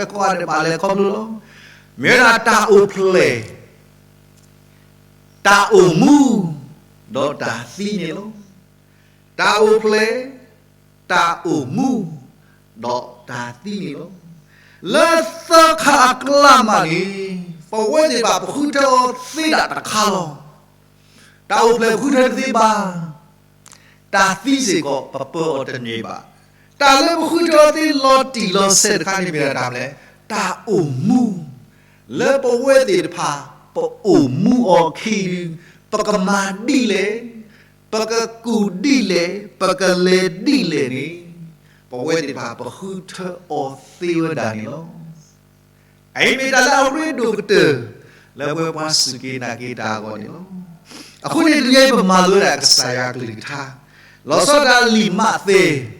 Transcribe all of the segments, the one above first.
တၢ်လၢပကတဲတၢ်ကီတၢ်ခဲတခါအံၤ ပကတဲတၢ်ကီတၢ်ခဲတခါအံၤတဘၣ်လၢၤဘၣ်. မ့ၢ်ဝဲဒၣ်တၢ်အိၣ်ဖျဲၣ် တၢ်အိၣ်မူ ဒီးတၢ်သံန့ၣ်လီၤ. တၢ်အိၣ်ဖျဲၣ်, တၢ်အိၣ်မူ, ဒီးတၢ်သံန့ၣ်လီၤ. လၢသၢခါအကျါမးန့ၣ် ပဝဲသ့ၣ်တဖၣ်ပဃုထၢအီၤသ့ဒၣ်တခါလီၤ. တၢ်အိၣ်ဖျဲၣ်ပဃုထၢတသ့ဘၣ်. တၢ်သံစ့ၢ်ကီး ပပၢအီၤတန့ၢ်ဘၣ်. တၢ်လၢပဃုထၢအီၤသ့လီၤတံၢ်လီၤဆဲးတခါန့ၣ် မ့ၢ်ဒၣ်တၢ်မနုၤလဲၣ်, တၢ်အိၣ်မူ လၢပဝဲသ့ၣ်တဖၣ် ပအိၣ်မူအီၤအခံဒုး ပကမၤဒ်လဲၣ်, ပကကူၣ်ဒ်လဲၣ်, ပကလဲၤဒ်လဲၣ်န့ၣ် ပဝဲသ့ၣ်တဖၣ် ပဃုထၢအီၤသ့ဝဲဒၣ်န့ၣ်လီၤ. အအံၤမ့ၢ်တၢ်လၢအရ့ဒိၣ်ကတၢၢ် လၢပဝဲပှၤစူၢ်က့ၤနာ်က့ၤတၢ်အဂီၢ်န့ၣ်လီၤ. အဃိန့ၣ် တနံၤအံၤပမၤလိဝဲဒၣ်ကစၢ်ယွၤကလုၢ်ကထါ, လီၤဆီဒၣ်တၢ်လံာ်မးသဲ တနံၤ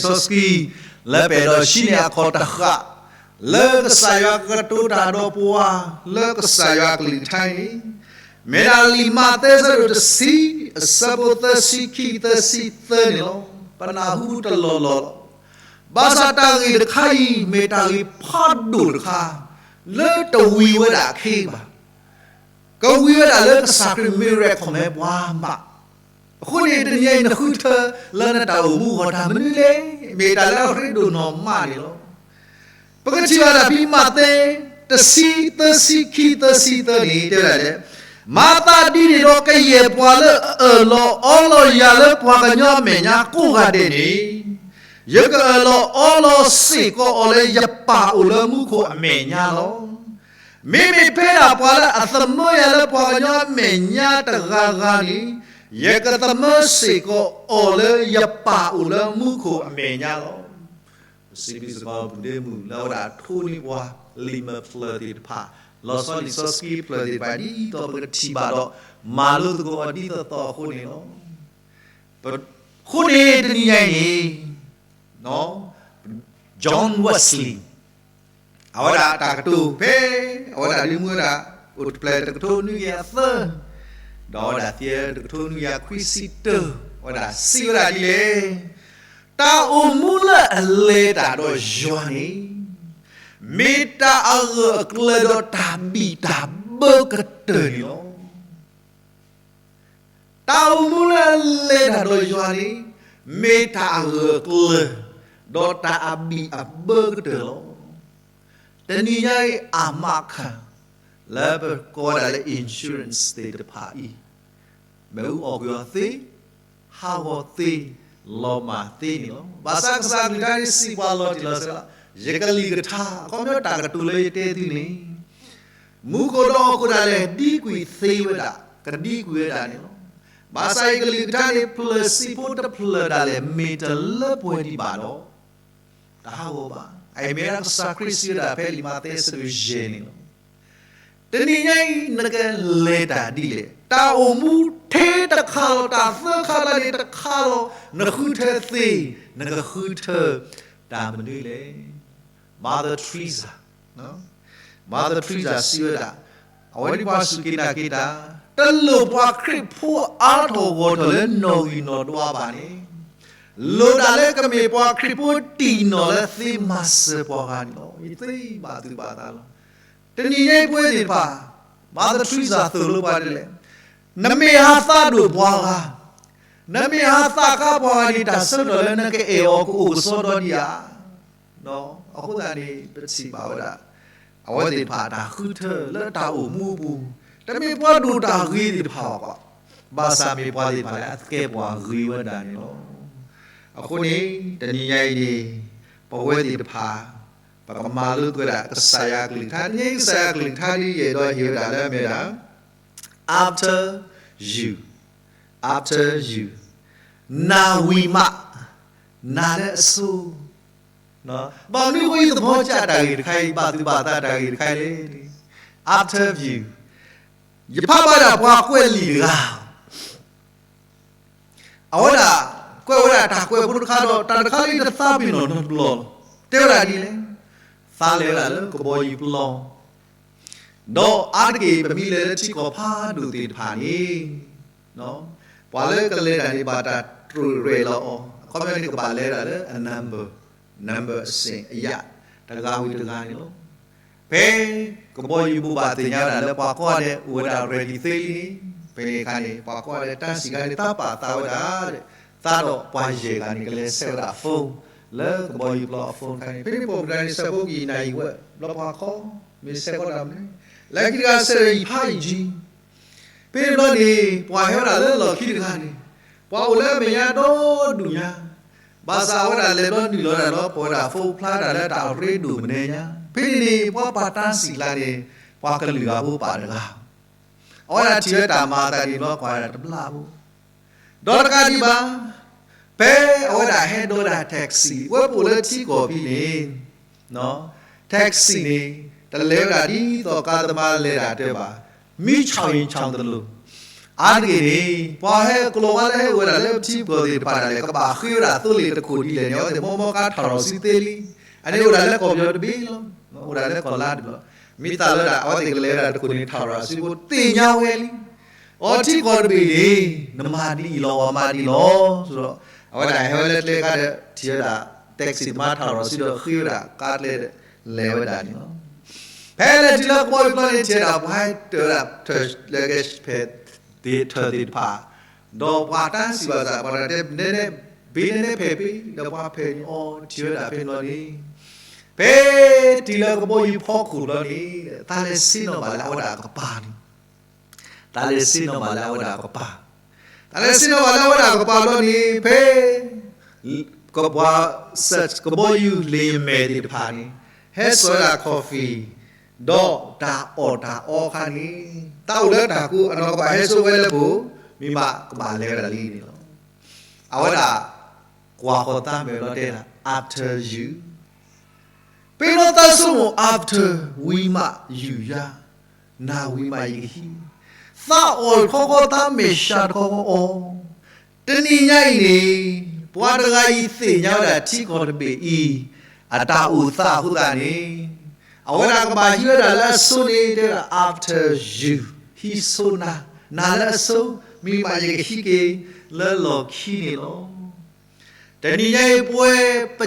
အံၤလံာ်စီဆှံ လၢပအဲၣ်ဒိးဟံးန့ၢ်အခီၣ်တဃာ် လၢကစၢ်ယွၤကတိၤတၢ်ဒီးပှၤ လၢကစၢ်ယွၤကလုၢ်ကထါန့ၣ် မ့ၢ်ဒၣ်လံာ်မးသဲအဆၢဒိၣ်တဆံ အဆၢဖိသၢဆံခံ သၢဆံသၢန့ၣ်လီၤ. ပနၢ်ဟူတလီၢ်လီၢ်လီၤ. ဘၣ်ဆၣ်တၢ်ဂ့ၢ်တခါအံၤ မ့ၢ်တၢ်ဂ့ၢ်ဖးဒိၣ်တခါ လၢတဝံၤဝဲဒၣ်အခ့ဘၣ်. ကဝံၤဝဲဒၣ်လၢကစၢ်ခရံာ်မ့ၢ် recommend ပှၤမး. အဃိန့ၣ် တနံၤအံၤနဃုထၢလၢနတၢ်အိၣ်မူအဂီၢ်တၢ်မနုၤလဲၣ်, မ့ၢ်တၢ်လၢအရ့ဒိၣ်နီၢ်မးန့ၣ်လီၤ. ပကထံၣ်ဘၣ်ဒၣ်ဖဲမးသဲ တဆံ သၢဆံခံ သၢဆံသၢန့ၣ် တဲဝဲဒၣ်လၢ မၤသးဒ်န့ၣ်ဒီး ကယဲၢ်ပှၤလၢအအၢၣ်လီၤအီလီၤယၤလၢပှၤကညီအမဲာ်ညါကိးဂၤဒဲးန့ၣ် ယကအၢၣ်လီၤအီလီၤစ့ၢ်ကီးအီၤလၢယပၢ်အိၣ်လၢမူခိၣ်အမဲာ်ညါလီၤ. မ့မ့ၢ်ဖဲဒၣ်ပှၤလၢအသမၢယၤလၢပှၤကညီအမဲာ်ညါတဂၤဂၤန့ၣ် ယကသမၢစ့ၢ်ကီးအီၤလၢယပၢ်အိၣ်လၢမူခိၣ်အမဲာ်ညါလီၤ. ပစံးဘျုးစ့ၢ်ကီးပဒဲမုၣ်လၢအဝဲဒၣ်ထိးန့ၢ်ပှၤလံာ်မဲာ်ဖျၢၣ်သ့ၣ်တဖၣ်, လီၤဆီလံာ်စီဆှံဖျၢၣ်သ့ၣ်တဖၣ် ဒ်သိးပကထံၣ်ဘၣ်ဒီး မၤလိသကိးအီၤဒ်သိးသိးအဃိန့ၣ်လီၤ. John Wesley အဝဲဒၣ်တၢ်ကတိၤဖဲ အဝဲဒၣ်ဒုးမူဝဲဒၣ် အိၣ်ဖျဲၣ်တကထိနွံကယၤသၢ ဒီးအဝဲဒၣ်သံတကထိနွံကယၤခွံဆံတၢ အဝဲဒၣ်စံးဝဲဒၣ်ဒ်လဲၣ်, တၢ်အိၣ်မူလၢအလဲၤတၢ်ဒီးယွၤန့ၣ် မ့ၢ်တၢ်အဂၢၢ်အကျၢၤဒီးတၢ်ဘံၣ်တၢ်ဘၢကတၢၢ်န့ၣ်လီၤ. တၢ်အိၣ်မူလၢအလဲၤတၢ်ဒီးယွၤန့ၣ် မ့ၢ်တၢ်အဂၢၢ်အကျၢၤ ဒီးတၢ်အဘံၣ်အဘၢကတၢၢ်လီၤ. တနံၤညါအံၤ အမးခၣ် လၢပကိးဝဲဒၣ်လၢ insurance သ့ၣ်တဖၣ်အံၤ မ့ၣ်အူအီၣ်ကွံာ်အီၤသ့, ဟးဂီၤသ့, လီၤမၢ်သ့န့ၣ်လီၤ. ဘၣ်ဆၣ်ကစၢ်အကလုၢ်ကထါန့ၣ် စံးပှၤလီၤတံၢ်လီၤဆဲးလီၤ. ယကလုၢ်ကထါ အခီပညီတၢ်ကတိၤလၢယတဲသုန့ၣ် မူခိၣ်ဒီးဟီၣ်ခိၣ်ဒၣ်လဲာ် ဒံကွံာ်သ့ဝဲဒၣ်, ကဒံကွံာ်ဝဲဒၣ်န့ၣ်လီၤ. ဘၣ်ဆၣ်ယကလုၢ်ကထါန့ၣ် ဖျၢၣ်ဆံးဖိတဖျၢၣ်ဒၣ်လဲာ် မ့ၢ်တလၢပှဲၤဒံးဘၣ်ဒီး တဟးဂီၤဘၣ်. အအံၤမ့ၢ်ဒၣ်ကစၢ်ခရံာ်စံးဝဲဒၣ်ဖဲလံာ်မးသဲအဆၢဒိၣ်ယဲၢ်န့ၣ်လီၤ. တနံၤညါအံၤ နကလဲၤတၢ်ဒ်လဲၣ်. တၢ်အိၣ်မူထဲတခါလီၤ, တၢ်သၢခါတၢ်န့ၣ်တခါလီၤ, နဃုထၢသ့, နကဃုထၢတၢ်မနုၤလဲၣ်. Mother Teresa, Mother Teresa စံးဝဲဒၣ်, အဝဲဒၣ်ပှၤစူၢ်က့ၤနာ်က့ၤတၢ်, တလိၣ်ပှၤခရံာ်ဖိအါထီၣ်ဂီၢ်ထီၣ်လၢနီၣ်ဂံၢ်နီၣ်ဒွးဘၣ်န့ၣ်, လိၣ်ဒၣ်လၢကမ့ၢ်ပှၤခရံာ်ဖိတံၢ်နီၣ်လၢသ့မၤစၢၤပှၤဂၤန့ၣ်လီၤ. ယသ့ဘၣ်သူၣ်ဘၣ်သးလီၤ. တနံၤညါအံၤပဝဲသ့ၣ်တဖၣ် Mother Teresa သိၣ်လိပှၤဒ်လဲၣ်, နမ့ၢ်ဟးသးဒိၣ်ပှၤဂၤ, နမ့ၢ်ဟးသးခါပှၤဂၤန့ၣ် တၢ်ဆၢကတီၢ်လၢနကအဲၣ်အီၤကအိၣ်ကစီဒီဒံးဧါ. အဃိသတးန့ၣ် ပထံၣ်ဘၣ်ဝဲဒၣ် အဝဲသ့ၣ်တဖၣ်တၢ်ဃုထၢလၢတၢ်အိၣ်မူအပူၤ, တမ့ၢ်ပှၤဒိၣ်တၢ်ဂ့ၤသ့ၣ်တဖၣ်ဘၣ်, ဘၣ်ဆၣ်မ့ၢ်ပှၤသ့ၣ်တဖၣ်လၢအသကဲပှၤဂ့ၤဝဲဒၣ်န့ၣ်လီၤ. အဃိန့ၣ် တနံၤညါအံၤန့ၣ် ပဝဲသ့ၣ်တဖၣ် ပကမၤလိသကိးဒၣ်ကစၢ်ယွၤကလုၢ်ကထါ, တနံၤညါအံၤကစၢ်ယွၤကလုၢ်ကထါဒ်ယအဲၣ်ဒိးဟ့ၣ်ဝဲဒၣ်လၢအမ့ၢ်ဒၣ် after you, after you, နၤဝံၤမး, နၤလၢအဆိ ဘၣ်မနုၤအဃိယသဘောကျတၢ်ဂ့ၢ်တခါအံၤ, ဘၣ်သူၣ်ဘၣ်သးတၢ်ဂ့ၢ်တခါအံၤလဲၣ်. After you, ယဖးဘၣ်ဒၣ်ပှၤကွဲးလံာ်တဂၤ, အဝဲဒၣ် ကွဲးဝဲဒၣ်တၢ်ကွဲးဖိတခါဒီး တၢ်တခါလၢယတသးပ့ၤနီၣ်နီတဘျီလီၤ. တဲဝဲဒၣ်ဒ်လဲၣ်, သးလဲၤဝဲဒၣ်လၢကဘီယူၤပျီ ဒီးအါတက့ၢ်ပမ့ၢ်လဲၤလၢထံကီၢ်ဖးဒိၣ်သ့ၣ်တဖၣ်န့ၣ် ပှၤလၢကလဲၤတၢ်န့ၣ် ဘၣ်တၢ်တြူာ်ရဲၣ်လီၤအီၤ, အခီပညီန့ၣ် ကဘၣ်လဲၤဒၣ်လၢအ number, number အစ့ၣ်အယၣ်, တဂၤဝံၤတဂၤန့ၣ်လီၤ. ဖဲကဘီယူၤဘိးဘၣ်သ့ၣ်ညါဝဲဒၣ်လၢပှၤကိးဂၤဒဲးအိၣ်ဝဲဒၣ် ready သ့လံန့ၣ်, ဖဲန့ၣ်အခါန့ၣ် ပှၤကိးဂၤဒဲးတၢ်စံးခါန့ၣ် တၢ်ပာ်သးဝဲဒၣ်, သးဒီးပှၤယဲၢ်ဂၤန့ၣ် ကလဲၤဆဲးဝဲဒၣ် phone လၢကဘီယူၤပျီအ phone တခါန့ၣ်, ဖဲန့ၣ်ပိာ်မုၣ်တဂၤန့ၣ် ဆဲးဖိကယံာ်နၤယံာ်ဝဲ, ဘျီပှၤကိး မ့ၢ်ဆဲးကိးတၢ်မနုၤလဲၣ်, လၢခံတဂၤဆဲးဒီးယဖးယံာ်ကံ ဖဲန့ၣ်ဘျီန့ၣ် ပှၤဟဲဝဲဒၣ်လၢလီၢ်ခံတဂၤန့ၣ်, ပှၤအိၣ်လၢအမဲာ်ညါဒီဒူၣ်ညါ, ဘၣ်ဆၣ်အဝဲဒၣ်လဲၤဘျီနုာ်လီၤဝဲဒၣ်လီၤ ပဝဲဒၣ်ဖိဖျါတၢ်လၢတၢ်ရ့ဒိၣ်မနုၤညါ, ဖဲန့ၣ်န့ၣ် ပှၤပာ်တၢ်စံးကျါန့ၣ် ပှၤကလုာ်ဂၤဖိပာ်တဂၤ, အဝဲဒၣ်ထံၣ်ဝဲတၢ်မၤအသးန့ၣ်ဘျီ ကွၢ်ဝဲဒၣ်တဘျီဖိ ဒီးတကးဒံးဘၣ်, ဖဲအဝဲဒၣ်ဟဲဒိးဝဲဒၣ် taxi ဝဲပအိၣ်လၢထံကီၢ်ဖဲန့ၣ်, taxi န့ၣ် တလဲၤဝဲဒၣ်ဒ်သိးကါသမားလဲၤတၢ်တၢၢ်ဘၣ်, မံဆီၣ်အံၤဆီၣ်တလိၤ, အါတက့ၢ်န့ၣ် ပှၤဟဲကလီၤဝါလၢဟဲအိၣ်ဝဲဒၣ်လၢထံကီၢ်သ့ၣ်တဖၣ်ဒၣ်လဲာ် ကဘၣ်ဃ့ဝဲဒၣ်သိလ့ၣ်တခိၣ်ဒ်လဲၣ်န့ၣ် အဝဲသ့ၣ်မ့ၢ်မ့ၢ်ကါထီၣ်ရီၣ်စုသ့လံ, အန့ၣ်အိၣ်ဒၣ်လၢကီၢ်ပယီၤတဘ့ၣ်လီၤ, အိၣ်ဒၣ်လၢကီၢ်လါတဘ့ၣ်လီၤ, မ့ၢ်သးလၢဒၣ် အဝဲသ့ၣ်ကလဲၤဝဲဒၣ်တခိၣ်န့ၣ် ထီၣ်ရီၣ်စုဖိသ့ၣ်ညါဝဲလံ အီထံကီၢ်တဘ့ၣ်န့ၣ် နမၤဒ်အံၤလီၤ အီၤမၤဒ်လီၤ, ဆိုတော့ အဝဲဒၣ်ဟဲဝဲလၢကျဲခါဒီး ထံၣ်ဝဲဒၣ် taxi သမားထီၣ်ရီၣ်စုဒီးဃ့ဝဲဒၣ်ကါကျဲဒီး လဲၤဝဲဒၣ်န့ၣ်လီၤ. ဖဲလဲၤတုၤလၢကဘီယူၤပျီန့ၣ် ထံၣ်ဝဲဒၣ်ပှၤဟဲတၢၤဝဲဒၣ် ထၢၣ်လၢကဲဖဲး သ့ၣ်ထၢၣ်သ့ၣ်တဖၣ်, ဒီးပှၤတၢ်စံးဘၣ်သး ပှၤတဲနဲနဲ ဘ့နဲနဲဖဲးဖဲး ဒီးပှၤဖဲးန့ၣ်အီၤထံၣ်ဝဲဒၣ်ဖဲန့ၣ်လီၤန့ၣ်, ဖဲတုၤလၢကဘီယူၤဖီခိၣ်လီၤန့ၣ် တၢ်လဲၤဆ့ၣ်နီၤဘၣ်လၢအဝဲဒၣ်အကပၤန့ၣ် တၢ်လဲၤဆ့ၣ်နီၤဘၣ်လၢအဝဲဒၣ်အကပၤ, တၢ်လဲၤဆ့ၣ်နီၤဘၣ်လၢအဝဲဒၣ်အကပၤလီၤန့ၣ် ဖဲ ကဘီ ကဘီယူၤလ့ၣ်မဲာ်သ့ၣ်တဖၣ်န့ၣ် ဟဲစိာ်ဝဲဒၣ် coffee ဒီးတၢ်အီၣ်တၢ်အီခါန့ၣ် တၢ်အိၣ်လၢတၢ်ကိးအနီၢ်ကဘၣ်ဟဲစိာ်ဝဲလၢပူၤ မ့ၢ်ဘၣ်ကဘၣ်လဲၤဝဲဒၣ်လံန့ၣ်လီၤ. အဝဲဒၣ် ကွၢ်ဃီၤသးမဲာ်ဘျီတဲဒၣ် after you ပ့ၤနီၣ်သးဆိကမိၣ် after ဝံၤမး ယူၤယၤ နၤဝံၤမးယကဟံး, သးအီၣ်တခီခီ သးမဲာ်ဆှးတခီခီအီၤ, တနံၤညါအံၤန့ၣ် ပှၤတဂၤအံၤသ့ၣ်ညါဝဲဒၣ်ထံကီၢ်တဘ့ၣ်အံၤ အတၢ်အိၣ်သးအဃိသတးန့ၣ် အဝဲဒၣ်ကဘၣ်ဟံးဝဲဒၣ်လၢအစိန့ၣ် တဲဝဲဒၣ် after you ဟံးစိနၤ, နၤလၢအစိ မ့ၢ်မးယကဟံးက့ၤလၢလီၢ်ခံန့ၣ်လီၤ. တနံၤညါအံၤပဝဲ ပ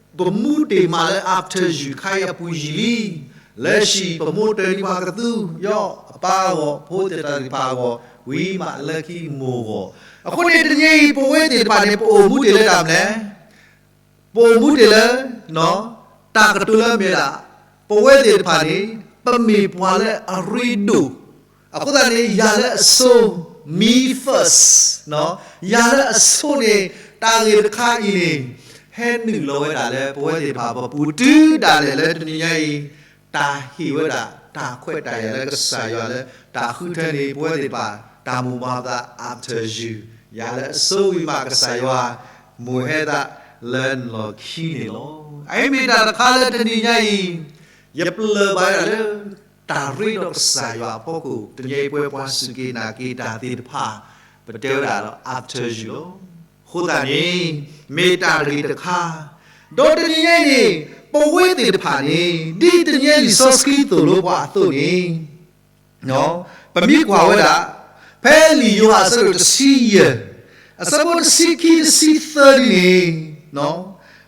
ပမူတ့ၢ်မးလၢ after you ခါအံၤအပူၤယံာ်လံ, လၢဟံၣ်ပမိၢ်တၢၤန့ၢ်ပှၤကသူ ယီၤအပၢ်အဂီၢ် ဖိသ့ၣ်တၢ်သ့ၣ်တဖၣ်အဂီၢ် ဝံၤမးလၢခံမိၢ်ဂီၢ်, အဃိန့ၣ် တနံၤညါအံၤ ပဝဲသ့ၣ်တဖၣ်န့ၣ် ပအိၣ်မူတ့ၢ်လၢတၢ်မနုၤလဲၣ် ပအိၣ်မူတ့ၢ်လၢ တၢ်ကတိၤလၢအမ့ၢ်ဒၣ် ပဝဲသ့ၣ်တဖၣ်န့ၣ် ပမ့ၢ်ပှၤလၢအရ့ဒိၣ်, အဃိသတးန့ၣ် ယၤလၢအစိ me first ယၤလၢအစိန့ၣ် တၢ်ဂ့ၢ်တခါအံၤန့ၣ် ဟဲနုာ်လီၤဝဲဒၣ်လၢပဝဲသ့ၣ်တဖၣ်ပပူၤ တုၤဒၣ်လဲာ်လၢတနံၤညါအံၤ တၢ်ဟ့ၣ်ဝဲဒၣ် တၢ်ခွဲးတၢ်ယာ်လၢကစၢ်ယွၤလၢ တၢ်ဃုထၢန့ၣ် ပဝဲသ့ၣ်တဖၣ် တၢ်မိၢ်ပှၢ်သး after you ယၤလၢအစိဝံၤမး ကစၢ်ယွၤ မိၢ်ဟဲသးလၢနလီၢ်ခံန့ၣ်လီၤ. အအံၤမ့ၢ်တၢ်တခါလၢတနံၤညါအံၤ ယပျၢၤဘၣ်ဝဲဒၣ်လၢ တၢ်ရ့ဒီးကစၢ်ယွၤအဖီခိၣ် တနံၤညါအံၤပဝဲပှၤစူၢ်က့ၤနာ်က့ၤတၢ်သ့ၣ်တဖၣ် ပတဲဝဲဒၣ်ဒီး after you လီၤ. အဃိသတးန့ၣ် မ့ၢ်တၢ်ဂ့ၢ်တခါ, ဒီးတနံၤညါအံၤန့ၣ် ပဝဲသ့ၣ်တဖၣ်န့ၣ် ဒ်တနံၤညါလံာ်စီဆှံသိၣ်လိပှၤအသိးန့ၣ် ပမ့ၢ်ကွၢ်ဝဲဒၣ် ဖဲလံာ်ယိၤဟၣ်အဆၢဒိၣ်တဆံယဲၢ် အဆၢဖိတဆံခံတဆံသၢဒ်န့ၣ်, လံာ်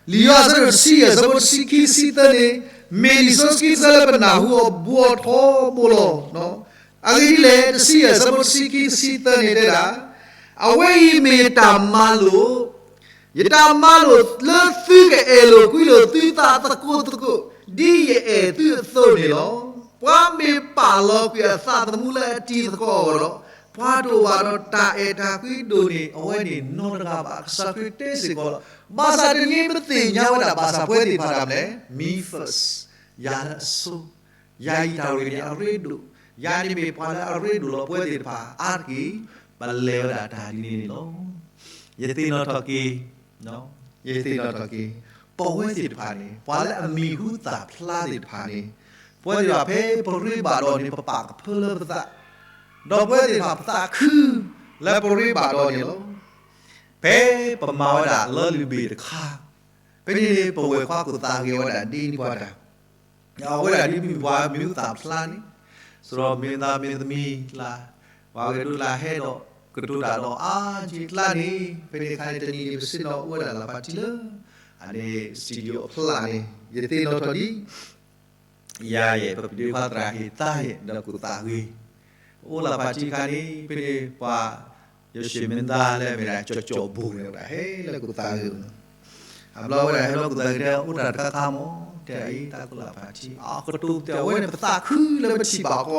ယိၤဟၣ်အဆၢဒိၣ်တဆံယဲၢ် အဆၢဖိတဆံခံတဆံသၢန့ၣ် မ့ၢ်လံာ်စီဆှံတဆၢလၢပနၢ်ဟူအီၤဘူးအီၤထီဘိလီၤ. အဂ့ၢ်ဒ်လဲၣ် တဆံယဲၢ် အဆၢဖိတဆံခံတဆံသၢန့ၣ်တဲဒၣ်, အဝဲအံၤမ့ၢ်တၢ်မၤလိာ် ယတၢ်မၤလိာ်လၢသုကအဲၣ်လိာ်ကွံလိာ်သုသးသကိးသကိး ဒ်ယအဲၣ်သုအသိးန့ၣ်လီၤ. ပှၤမ့ၢ်ပာ်လီၤကွံာ်အသးသမူလၢအတံၤသကိးအဂီၢ်ဒီး ပှၤတအိၣ်ဘၣ်ဒီးတၢ်အဲၣ်တၢ်ကွံဒိၣ်န့ၢ် အဝဲန့ၣ်နီတဂၤဘၣ်. ကစၢ်ခရံာ်တဲစ့ၢ်ကီးလီၤ. ဘၣ်ဆၣ်တနံၤအံၤပသ့ၣ်ညါဝဲဒၣ်ဘၣ်ဆၣ်ပဝဲသ့ၣ်တဖၣ်တၢ်မနုၤလဲၣ် me first ယၤလၢအစိ ယၤအံၤတၢ်ဂ့ၢ်န့ၣ်အရ့ဒိၣ်, ယၤန့ၣ်မ့ၢ်ပှၤလၢအရ့ဒိၣ်လီၤ. ပဝဲသ့ၣ်တဖၣ်အါတက့ၢ် ပလဲၤဝဲဒၣ်တၢ်ဒ်န့ၣ်န့ၣ်လီၤ. ယသ့ၣ်နီၣ်ထီၣ်က့ၤ, ယသ့ၣ်နီၣ်ထီၣ်က့ၤ ပဝဲသ့ၣ်တဖၣ်န့ၣ် ပှၤလၢအမံၤဟူသၣ်ဖျါသ့ၣ်တဖၣ်န့ၣ် ပဝဲသ့ၣ်တဖၣ်ဖဲပရ့ဘၣ်ဒီးန့ၣ် ပပာ်ကဖၢလၢပသး, ဒီးပဝဲသ့ၣ်တဖၣ်ပသးခုလၢပရ့ဘၣ်ဒီးန့ၣ်လီၤ. ဖဲပမၤဝဲဒၣ်လီၤလုၢ်ဘ့ၣ်တခါ, ဖဲန့ၣ်န့ၣ် ပဝဲၢ်ခွါကိၣ်သးဂ့ၤဝဲဒၣ်ဒ်န့ၣ်ပှၤတၢ် အဝဲဒၣ်ဒ်မ့ၢ်ပှၤမံၤဟူသၣ်ဖျါန့ၣ်, စရီမ့ၢ်သးမ့ၢ်သမံၤကျါ, ပှၤဂဲၤဒိကျါဟဲဒီး ကတိၤတၢ်ဒီးအါက့ကျါန့ၣ်, ဖဲန့ၣ်အခါန့ၣ် တနံၤန့ၣ် ပဆ့ၣ်နီၤအိၣ်ဝဲဒၣ်လၢပှၤထံၣ်လၢ အန့ၣ် studio အဖျါန့ၣ် ယသ့ၣ်နီၣ်ထီၣ်ဒ် ယၤယဲၢ် ပပဒ့ခွါသရၣ်ဟ့ၣ်သါယဲၢ် ဒီးကူၣ်သးဂ့ၤ, အိၣ်လၢဖါတံၣ်ခါန့ၣ် ဖဲန့ၣ်ပှၤ ယိၤၡ့မ့ၢ်သါလၢအမ့ၢ်ဒၣ်ကၠီကၠီဘိန့ၣ် ဝဲဒၣ်ဟဲလၢကူၣ်သးဂ့ၤန့ၣ်, အဘျီဝဲဒၣ်ဟဲလၢကူၣ်သးဂ့ၤတဲ အိၣ်တၢ်တခါခါမး တဲအံၤ တၢ်ကူၣ်လၢဖါတံၣ် အကတိၤတဲ အဝဲန့ၣ် ပသးခုလၢပထံၣ်ဘၣ်ဃီ,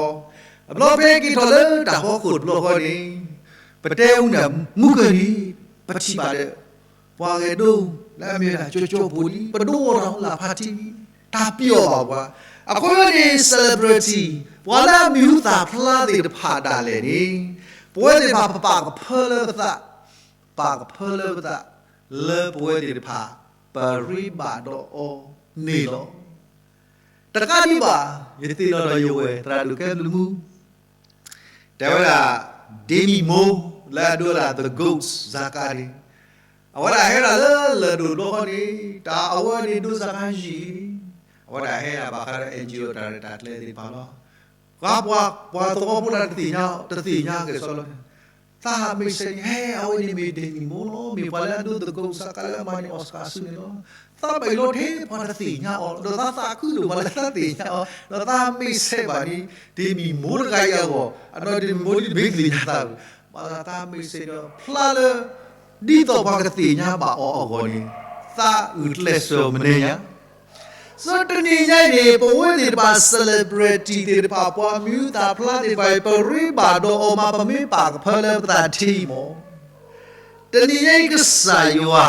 အဘျီဖဲက့ၤထီၣ်လၢတၢ်ဖီခိၣ်တဘျီဃီန့ၣ် ပတဲဝဲန့ၣ် မုၢ်ကၢၢ်န့ၣ် ပထံၣ်ဘၣ်ဒီး ပှၤဂဲၤဒိလၢအမ့ၢ်ဒၣ်ကၠီကၠီဘိလံ ပဒိအီၤဒီးလၢဖါတံၣ်လံ, တၢ်ပျီဘၣ်ပှၤ, အဃိန့ၣ် celebrity ပှၤလၢအမံၤဟူသၣ်ဖျါသ့ၣ်တဖၣ်ဒၣ်လဲာ်န့ၣ် ပဝဲသ့ၣ်တဖၣ်ပပာ်ကဖၢလၢပသး, ပာ်ကဖၢလၢပသး လၢပဝဲသ့ၣ်တဖၣ် ပရ့ဘၣ်ဒီးအီၤန့ၣ်လီၤ. တကးဒံးဘၣ် ယသ့ၣ်နီၣ်ဒီးယဝဲၢ် သရၣ်ဒိၣ်ကဲဘျုးမူ တဲဝဲဒၣ် Demi Moore လၢအဒိဒၣ် The Goats စါကါန့ၣ် အဝဲဒၣ်ဟဲဒၣ်လၢလၢၢ်ဒိၣ်တဘျီဃီန့ၣ် တၢ်အဝဲန့ၣ်ဒိစါကါယံာ်လံ, အဝဲဒၣ်ဟဲဒၣ်ဘၣ်ဃးဒီး NGO တၢ်ရဲၣ်တၢ်ကျဲၤသ့ၣ်တဖၣ်လီၤ. ပှၤပှၤသဝီဖိလၢတသ့ၣ်ညါ တသ့ၣ်ညါက့ၤစီလီၤန့ၣ် သးမ့ၢ်စဲန့ၣ် ဟဲ အဝဲန့ၣ်မ့ၢ် Demi Moore လီၤ, မ့ၢ်ပှၤလၢအဒိ The Goats စါကါလၢအမၤန့ၢ် Oscar ဆူန့ၣ်လီၤ. သးပာ်လီၤထဲပှၤတသ့ၣ်ညါအီၤ ဒီးသးသးခုဒိၣ်မးလၢသးသ့ၣ်ညါအီၤ ဒီးသးမ့ၢ်စဲဘၣ်န့ၣ် Demi Moore တဂၤအံၤအဂီၢ် အနီၢ် Demi Moore ဒ်မ့ၢ်သ့ၣ်ညါသးဘၣ်, ဘၣ်ဆၣ်သးမ့ၢ်စဲဒီးဖျါလၢ ဒ်သိးပှၤကသ့ၣ်ညါဘၣ်အီၤအဂီၢ်န့ၣ် သးဂုာ်ကျဲးစၢးမနုၤညါ ဆူတနံၤညါအံၤန့ၣ် ပဝဲသ့ၣ်တဖၣ် celebrity သ့ၣ်တဖၣ် ပှၤမံၤဟူသၣ်ဖျါသ့ၣ်တဖၣ်အံၤ ပရ့ဘၣ်ဒီးအီၤမး ပမ့ၢ်ပာ်ကဖၢလၢပသးထံမး. တနံၤညါအံၤကစၢ်ယွၤ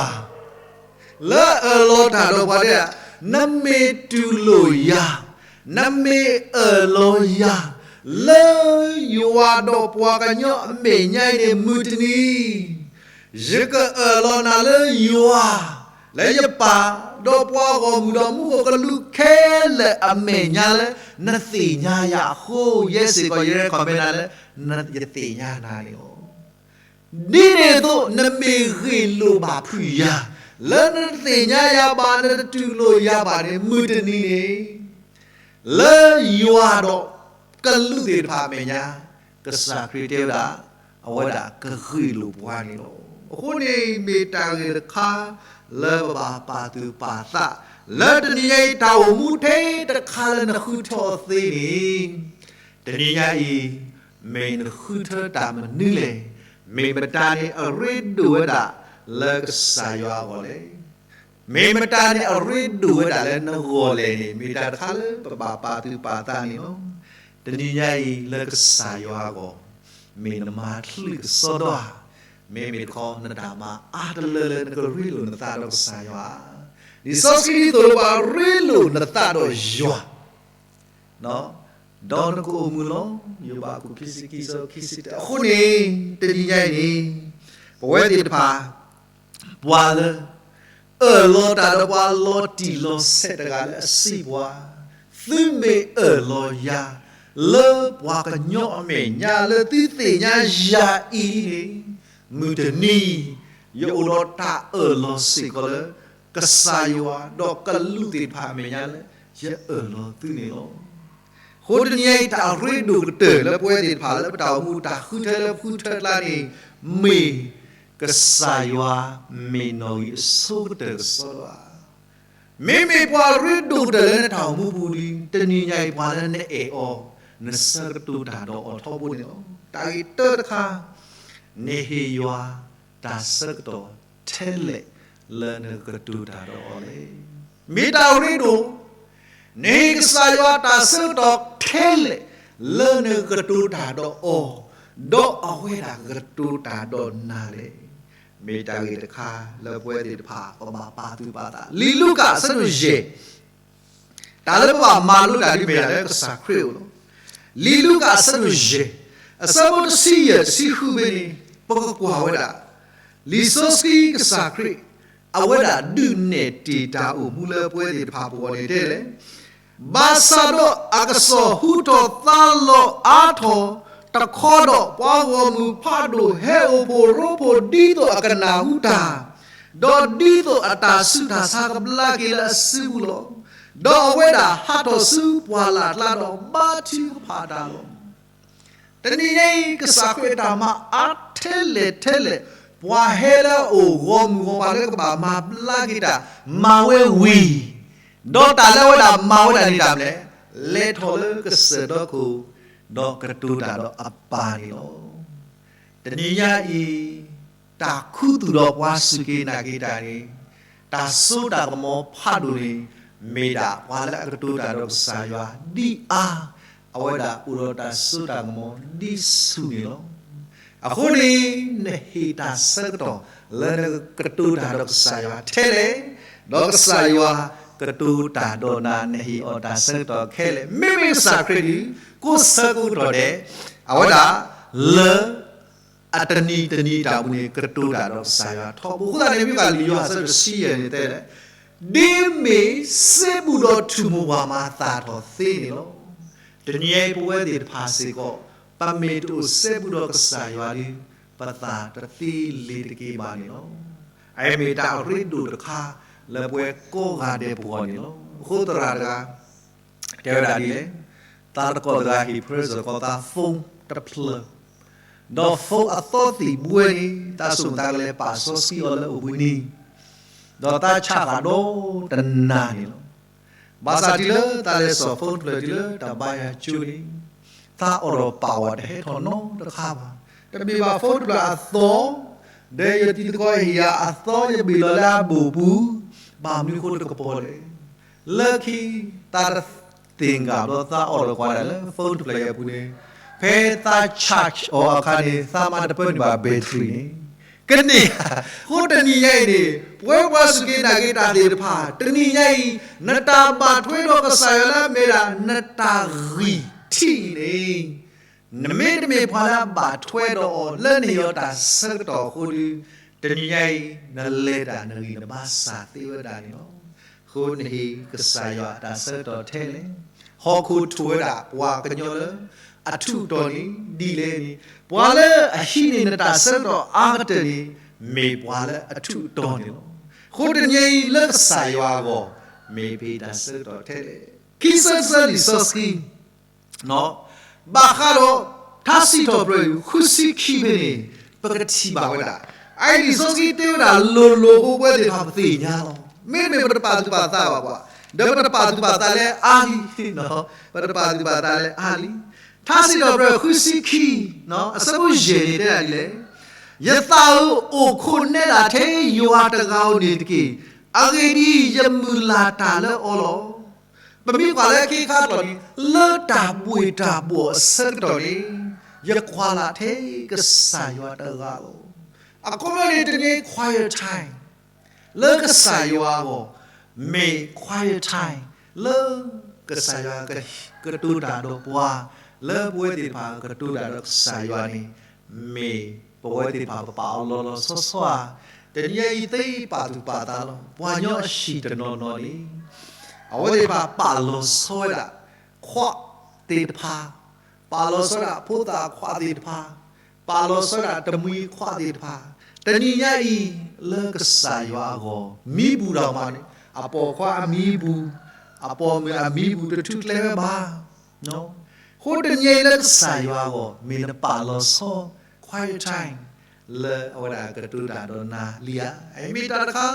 လၢအအၢၣ်လီၤတၢ်ဒီးပှၤဒဲး, နမ့ၢ်တူၢ်လိာ်ယၤ, နမ့ၢ်အၢၣ်လီၤယၤ, လၢယွၤဒီးပှၤကညီအမဲာ်ညါအံၤန့ၣ် မုၢ်တနံၤ ယကအၢၣ်လီၤနၤလၢယွၤ, လၢယပၢ်ဒီးပှၤဂီၢ်မုၢ်ဒီးမူခိၣ်ကလူးခဲလၢာ်အမဲာ်ညါလၢ နသ့ၣ်ညါယၤအဃိ, ယဲစ့ၢ်ကီး ယ recommend နၤလၢ ယသ့ၣ်ညါနၤန့ၣ်လီၤ. ဒ်န့ၣ်အသိး နမ့ၢ်ဂ့ၢ်လိာ်ဘၣ်ဖုးယၤ, လၢနတသ့ၣ်ညါယၤဘၣ် နတတူၢ်လိာ်ယၤဘၣ်န့ၣ် မုၢ်တနံၤန့ၣ် လၢယွၤဒီးကလူးသ့ၣ်တဖၣ်အမဲာ်ညါ, ကစၢ်ခရံာ်တဲဝဲဒၣ်, အဝဲဒၣ်ကဂ့ၢ်လိာ်ပှၤန့ၣ်လီၤ. အဃိန့ၣ် မ့ၢ်တၢ်ဂ့ၢ်တခါ လၢပဘၣ်ပာ်သူၣ်ပာ်သး, လၢတနံၤညါအံၤ တၢ်အိၣ်မူထဲတခါလၢနဃုထၢအီၤသ့န့ၣ်, တနံၤညါအံၤ မ့ၢ်နဃုထၢတၢ်မနုၤလဲၣ်, မ့ၢ်မတၤန့ၣ်အရ့ဒိၣ်ဝဲဒၣ်လၢကစၢ်ယွၤအဂီၢ်လဲၣ်. မ့ၢ်မတၤန့ၣ်အရ့ဒိၣ်ဝဲဒၣ်လၢနဂီၢ်လဲၣ်န့ၣ် မ့ၢ်တၢ်တခါလၢပဘၣ်ပာ်သူၣ်ပာ်သးန့ၣ်လီၤ. တနံၤညါအံၤလၢကစၢ်ယွၤအဂီၢ်, မ့ၢ်နမၤချုးကစီဒီဧါ, မ့မ့ၢ်တခီ နတၢ်မၤအါတလၢလၢနကရ့လိာ်နသးဒီးကစၢ်ယွၤဧါ. လံာ်စီဆှံဒ်သိးလၢပှၤရ့လိာ်နသးဒီးယွၤ ဒီးနကအိၣ်မုာ်လီၤ. ယိၤဘး အခိၣ်ခံဆံခံ ဆၢခံဆံတၢ, အဃိန့ၣ် တနံၤညါအံၤန့ၣ် ပဝဲသ့ၣ်တဖၣ် ပှၤလၢ အၢၣ်လီၤတၢ်ဒီးပှၤလီၤတံၢ်လီၤဆဲးတဂၤလၢအစံးပှၤ, သုမ့ၢ်အၢၣ်လီၤယၤ လၢပှၤကညီအမဲာ်ညါလၢသုသ့ၣ်ညါယၤအံၤန့ၣ်, မုၢ်တနံၤ ယအိၣ်ဒီးတၢ်အၢၣ်လီၤစ့ၢ်ကီးလၢ ကစၢ်ယွၤဒီးကလူးသ့ၣ်တဖၣ်အမဲာ်ညါလၢ ယအၢၣ်လီၤသုန့ၣ်လီၤ. အဃိတနံၤအံၤ တၢ်ရ့ဒိၣ်ကတၢၢ်လၢပဝဲသ့ၣ်တဖၣ်လၢပတၢ်အိၣ်မူတၢ်ဃုထၢလၢပဃုထၢကျါန့ၣ် မ့ၢ်ကစၢ်ယွၤမ့ၢ်နီၣ်ဂံၢ်အဆိကတၢၢ်ကစီဒီဧါ. မ့မ့ၢ်ပှၤရ့ဒိၣ်ကတၢၢ်လၢနတၢ်အိၣ်မူပူၤလံ, တနံၤညါအံၤ ပှၤလၢနအဲၣ်အီၤ, နဆၢကတီၢ်တၢ်ဒီးအီၤထီဘိန့ၣ်လီၤ. တၢ်ဂ့ၢ်တၢတခါ, နဟ့ၣ်ယွၤတၢ်ဆၢကတီၢ်ထဲလဲၣ် လၢနကကတိၤတၢ်ဒီးအီၤလဲၣ်. မ့ၢ်တၢ်ရ့ဒိၣ်, နဟ့ၣ်ကစၢ်ယွၤတၢ်ဆၢကတီၢ်ထဲလဲၣ် လၢနကကတိၤတၢ်ဒီးအီၤ, ဒီးအဝဲဒၣ်ကကတိၤတၢ်ဒီးနၤလဲၣ်. မ့ၢ်တၢ်ဂ့ၢ်တခါလၢပဝဲသ့ၣ်တဖၣ် ပဘၣ်ပာ်သူၣ်ပာ်သး, လံာ်လူၤကၣ်အဆၢဒိၣ်ယဲၢ် တၢ်လၢပဘၣ်မၤလိတၢ်ဒ်မ့ၢ်တၢ်လၢကစၢ်ခရံာ်အအိၣ်လီၤ. လံာ်လူၤကၣ်အဆၢဒိၣ်ယဲၢ်, အဆၢဖိတဆံယဲၢ်တဆံဃုဖဲန့ၣ် ပကကွၢ်ဝဲဒၣ် လံာ်စီဆှံကစၢ်ခရံာ် အဝဲဒၣ်ဒုးနဲၣ်တ့ၢ်တၢ်အိၣ်မူလၢပဝဲသ့ၣ်တဖၣ်ပဂီၢ်န့ၣ်တဲလဲၣ်. ဘၣ်ဆၣ်ဒီးအကစီၣ်ဟူထီၣ်သါလီၤအါထီၣ်တခီဒီး ပှၤဂီၢ်မုၢ်ဖးဒိၣ်ဟဲအိၣ်ဖှိၣ်ရိဖှိၣ်ဒ်သိးအကနၣ်ဟူတၢ်, ဒီးဒ်သိးအတၢ်ဆူးတၢ်ဆါကဘျါက့ၤလၢအစုပူၤလီၤ. ဒီးအဝဲဒၣ်ဟးထီၣ်ဆူပှၢ်လၢ်ကျါဒီးဘါထုကဖၣ်တၢ်လီၤ. တနံၤညါအံၤ ကစၢ်ခရံာ်အတၢ်မၤအါထဲလဲၣ်ထဲလဲၣ်, ပှၤဟဲလၢအအိၣ်ဂီၢ်မုၢ်ဂီၢ်ပၤလၢကဘၣ်မၤဘျါက့ၤတၢ် မၤဝဲဝံၤ, ဒီးတၢ်လၢအဝဲဒၣ်မၤဝဲဒၣ်န့ၣ်တၢ်မနုၤလဲၣ်, လဲၤထီၣ်လၢကစၢၢ်ဒီခိၣ်, ဒီးကတိၤတၢ်ဒီးအပၢ်န့ၣ်လီၤ. တနံၤညါအံၤ, တၢ်ခူသူၣ်ဒီးပှၤစူၢ်က့ၤနာ်က့ၤတၢ်န့ၣ်, တၢ်စိတၢ်ကမီၤဖးဒိၣ်န့ၣ်, မ့ၢ်ဒၣ်ပှၤလၢအကတိၤတၢ်ဒီးကစၢ်ယွၤဒ်အါ, အဝဲဒၣ်အိၣ်ဒီးတၢ်စိတၢ်ကမီၤဒ်ဆူၣ်န့ၣ်လီၤ. အဃိန့ၣ်, နဟ့ၣ်တၢ်ဆၢကတီၢ်လၢနကတိၤတၢ်ဒီးကစၢ်ယွၤထဲလဲၣ်, ဒီးကစၢ်ယွၤကတိၤတၢ်ဒီးနၤ နဟ့ၣ်အီၤတၢ်ဆၢကတီၢ်ခဲလၢာ်, မ့မ့ၢ်ကစၢ်ခရံာ်ဒ် ကိးဆၢကိးကတီၢ်ဒဲး, အဝဲဒၣ်လၢ အတနံၤတနံၤတၢ်ပူၤန့ၣ် ကတိၤတၢ်ဒီးကစၢ်ယွၤထီဘိ. အဃိသတးန့ၣ် မ့ၢ်ဘၣ်လံာ်ယိၤဟၣ်အဆၢတဆံယဲၢ်န့ၣ်တဲလဲၣ်, ဒ်မ့ၢ်စ့ဘူးဒီးထူၣ်မိၢ်ပှၢ်မၤသၣ်ထီၣ်သ့န့ၣ်လီၤ. တနံၤအံၤပဝဲသ့ၣ်တဖၣ်စ့ၢ်ကီး, ပမ့ၢ်တအိၣ်စ့ဘူးဒီးကစၢ်ယွၤဒီး, ပသၣ်တသ့လ့ၤတက့ၤဘၣ်န့ၣ်လီၤ. အအံၤမ့ၢ်တၢ်အရ့ဒိၣ်တခါလၢပဝဲကိးဂၤဒဲးပဂီၢ်န့ၣ်လီၤ. အဃိသရၣ်တဂၤ တဲဝဲဒၣ်ဒ်လဲၣ်, သးတကိးတဂၤဟ့ၣ်ဖျါစ့ၢ်ကီးသး phone တဖျၢၣ်, ဒီး phone အသီသံၣ်ဘှဲန့ၣ် သးဆိကမိၣ်သးကလဲၤပာ်စီဆှံအီၤလၢအိၣ်ဘှံးနံၤ, ဒီးသးဆးဃာ်ဒီတနၤန့ၣ်လီၤ. ဘၣ်ဆၣ်တုၤလၢသးလဲၤစိာ် phone တဖျၢၣ်တုၤလၢတၢ်ဘါယွၤကၠိန့ၣ်, သးအိၣ်ဒီးပာ်ဝဲတဟဲထီၣ်နီတခါဘၣ်. တမ့ၢ်ဘၣ် phone တဖျၢၣ်အသီ, ဒီးယတံၤသကိးဟ့ၣ်ယၤအသီ ယဘ့ၣ်လီၤလၢအဘိၣ်ပူၤ, ဘၣ်မနုၤဃိတကပီၤလဲၣ်. လၢခံ သးတသ့ၣ်ညါဘၣ် သးအိၣ်ဒီးကွၢ်ဒၣ်လၢ phone တဖျၢၣ်အံၤအပူၤန့ၣ်, ဖဲသး charge အီၤအခါန့ၣ် သးမၤတပၢနုာ်ဘၣ် battery န့ၣ်, ကန့ၢ်ဧါ. အဃိတနံၤညါအံၤန့ၣ် ပဝဲပှၤစူၢ်က့ၤနာ်က့ၤတၢ်သ့ၣ်တဖၣ် တနံၤညါအံၤ နတၢ်ဘၣ်ထွဲဒီးကစၢ်ယွၤလၢအမ့ၢ်ဒၣ် နတၢ်ဂံၢ်ထံးအံၤန့ၣ်, နမ့တမ့ၢ်ပှၤလၢအဘၣ်ထွဲဒီးအီၤ လၢနဟ့ၣ်အီၤတၢ်ဆၢကတီၢ်အဃိဒီး, တနံၤညါအံၤ နလဲၤတၢ်နဂံၢ်နဘါစၢ်သ့ဝဲဒၣ်န့ၣ်လီၤ. အဃိနဟ့ၣ်ကစၢ်ယွၤတၢ်ဆၢကတီၢ်ထဲလဲၣ်. ဟီၣ်ခိၣ်ထူၣ်ဝဲဒၣ်ပှၤကညီလၢအထူးအတီၤန့ၣ်ဒ်လဲၣ်န့ၣ်, ပှၤလၢအဟံးန့ၢ်နတၢ်ဆၢကတီၢ်အါကတၢၢ်န့ၣ် မ့ၢ်ပှၤလၢအထူးအတီၤန့ၣ်လီၤ. အဃိတနံၤညါအံၤလၢကစၢ်ယွၤအဂီၢ် မ့ၢ်ပဟ့ၣ်တၢ်ဆၢကတီၢ်ထဲလဲၣ်. ခံဆၢတဆၢလံာ်စီဆှံ ဘၣ်ဃးဒီး ထါစံးထီၣ်ပတြၢၤ ဃုဆံခံဖဲန့ၣ် ပကထံၣ်ဘၣ်ဝဲဒၣ်, အအံၤလံာ်စီဆှံတဲဝဲဒၣ်လိၤလိၤ ပဝဲသ့ၣ်တဖၣ်ပသ့ၣ်ညါလီၤ. မ့တမ့ၢ်ပတပာ်သူၣ်ပာ်သးဘၣ်ပှၤ, ဒီးပတပာ်သူၣ်ပာ်သးလၢအါလံ, ပတပာ်သူၣ်ပာ်သးလၢအါလံ. ထါစံးထီၣ်ပတြၢၤ ဃုဆံခံ, အဆၢဖိယဲၢ်န့ၣ်တဲဒၣ်ဒ်လဲၣ်, ယသးဧၢ, အိၣ်ခိးနဲဒၣ်ထဲယွၤတဂၤဧိၤန့ၣ်တက့ၢ်. အဂ့ၢ်ဒ်အံၤ, ယမုၢ်လၢ်တၢ်လၢအီၤလီၤ. ပမ့ၢ်ကွၢ်လၢခံခါတဖျၢၣ်န့ၣ်, လၢတၢ်ဘှ့ၣ်တၢ်ဘှီၣ်အဆၢကတီၢ်န့ၣ်, ယကွၢ်လၢ်ထဲကစၢ်ယွၤတဂၤလီၤ. အခီပညီန့ၣ် တနံၤ quiet time လၢကစၢ်ယွၤအဂီၢ်, မ့ၢ် quiet time လၢကစၢ်ယွၤကတိၤတၢ်ဒီးပှၤ, လၢပဝဲသ့ၣ်တဖၣ်ကတိၤတၢ်ဒီးကစၢ်ယွၤန့ၣ်, မ့ၢ်ပဝဲသ့ၣ်တဖၣ်ပပာ်အီၤလီၤလီၤဆီဆီဧါ. တနံၤအံၤသ့ပာ်သူၣ်ပာ်သးလီၤ. ပှၤကညီအဟံၣ်တနီၤနီၤန့ၣ် အဝဲသ့ၣ်တဖၣ်ပာ်လီၤဆီဝဲဒၣ် ခွါသ့ၣ်တဖၣ်, ပာ်လီၤဆီဒၣ်ဖိသၣ်ခွါသ့ၣ်တဖၣ်, ပာ်လီၤဆီဒၣ်တမှံၤခွါသ့ၣ်တဖၣ်, တနံၤညါအံၤ လၢကစၢ်ယွၤအဂီၢ် မံပူၤဒၣ်မးန့ၣ်, အပိာ်ခွါအမံပူၤ, အပိာ်မုၣ်အမံပူၤ တထူၣ်ကျဲဝဲဘၣ်. အဃိတနံၤအံၤလၢကစၢ်ယွၤအဂီၢ် မ့ၢ်နပာ်လီၤဆီ quiet time လၢအဝဲဒၣ်ကတိၤတၢ်ဒီးနၤလံဧါ. အမ့ၢ်တၢ်တခါ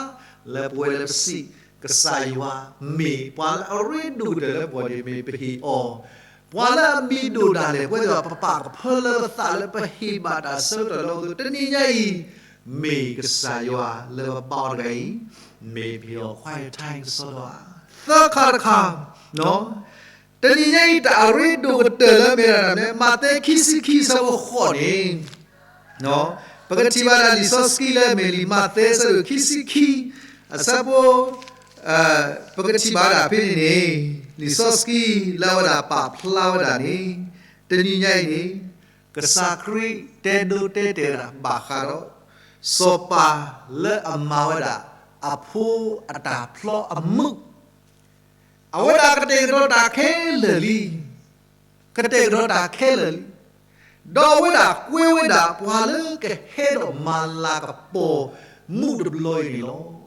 လၢပဝဲလၢပစံး ကစၢ်ယွၤမ့ၢ်ပှၤလၢအရ့ဒိၣ်ကတၢၢ်လၢပဂီၢ်န့ၣ် မ့ၢ်ပဟ့ၣ်အီၤ, ပှၤလၢအမံၤဒိၣ်ဒၣ်လဲာ် ပဝဲသ့ၣ်ပပာ်ကဖၢလၢပသးလၢပဟ့ၣ်ဘၣ်တၢ်ဆၢကတီၢ်လၢအီၤအသိး တနံၤညါအံၤ မ့ၢ်ကစၢ်ယွၤလၢပဘါအီၤတဂၤအံၤ မ့ၢ်ပဟ့ၣ်အီၤ quiet time ကစီဒီဧါ. သၢခါတခါ တနံၤညါအံၤ တၢ်အရ့ဒိၣ်ကတၢၢ်လၢမ့ၢ်ဒၣ်မ့ၢ် မးသဲခံဆံခံ အဆၢဖိဃိးန့ၣ်, ပကထံၣ်ဘၣ်ဒၣ်လံာ်စီဆှံလၢမ့ၢ်လံာ်မးသဲ အဆၢဒိၣ်ခံဆံခံ အဆၢဖိ, ပကထံၣ်ဘၣ်ဒၣ်ဖဲန့ၣ်န့ၣ်, လံာ်စီဆှံလၢအဝဲဒၣ်ပာ်ဖျါဝဲဒၣ်န့ၣ်, တနံၤညါအံၤန့ၣ် ကစၢ်ခရံာ်တဲဒိတဲတဲာ်ဒၣ်ဘၣ်ဃးဒီး စီၤပၤလၢအမၤဝဲဒၣ် အဖိအတၢ်ဖျီအမုၢ် အဝဲဒၣ်ကတဲာ်ကတီၤတၢ်ခဲလၢာ်လံ, ကတဲာ်ကတီၤတၢ်ခဲလၢာ်လံ, ဒီးအဝဲဒၣ်ကွဲဝဲဒၣ်ပှၤလၢကဟဲဒီးမၤလၤကပီၤမူးတဘျီအံၤန့ၣ်လီၤ.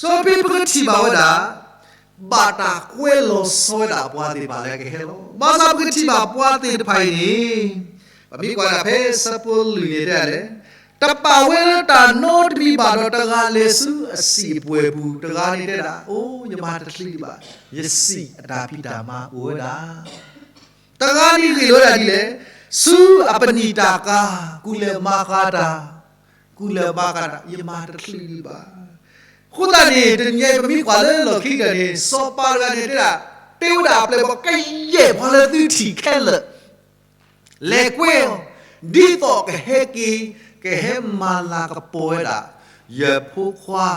စီၤပၤပကထံၣ်ဘၣ်ဝဲဒၣ်, ဘၣ်တၢ်ကွဲလီၤဆီဝဲဒၣ်ပှၤသ့ၣ်တဖၣ်လၢကဟဲလီၤ. ဘၣ်ဆၣ်ပကထံၣ်ဘၣ်ပှၤသ့ၣ်တဖၣ်အံၤန့ၣ်, ပမ့ၢ်ကွၢ်ဒၣ်ဖဲဆၢဖိလွံၢ်န့ၣ်တဲဒ်လဲၣ်, တပာ်ဝဲလၢတၢ်နီတမံၤဘၣ်ဒီး တဂၤလဲၤဆူအစံာ်အပှဲၤပူၤ, တဂၤန့ၣ်တဲဒၣ်, အိ, ယမၤတချုးဒံးဘၣ်, ယစံာ်အတၢ်ဖံးတၢ်မၤအိၣ်ဝဲဒၣ်. တဂၤန့ၣ်ဂ့ၢ်လိာ်ဝဲဒၣ်ဒ်လဲၣ်, ဆူအပနံာ်တၢ်ကၤ, ကူၣ်လဲၤမၤဃာ်တၢ်, ကူၣ်လဲၤမၤဃာ်တၢ်, ယမၤတချုးဒံးဘၣ်. အဃိသတးန့ၣ် တနံၤအံၤ ပမ့ၢ်ကွၢ်လၢလီၢ်ခံကတၢၢ်န့ၣ် စီၤပၤတဂၤန့ၣ်တဲဒၣ်, တဲဝဲဒၣ်အပျဲၢ်အဘီၣ်, ကယဲၢ်ပှၤလၢသုထံၣ်ခဲလၢာ် လဲၤကွဲအီၤ, ဒ်သိးကဟဲက့ၤ, ကဟဲမၤလၤကပီၤဝဲဒၣ် ယဖိခွါ,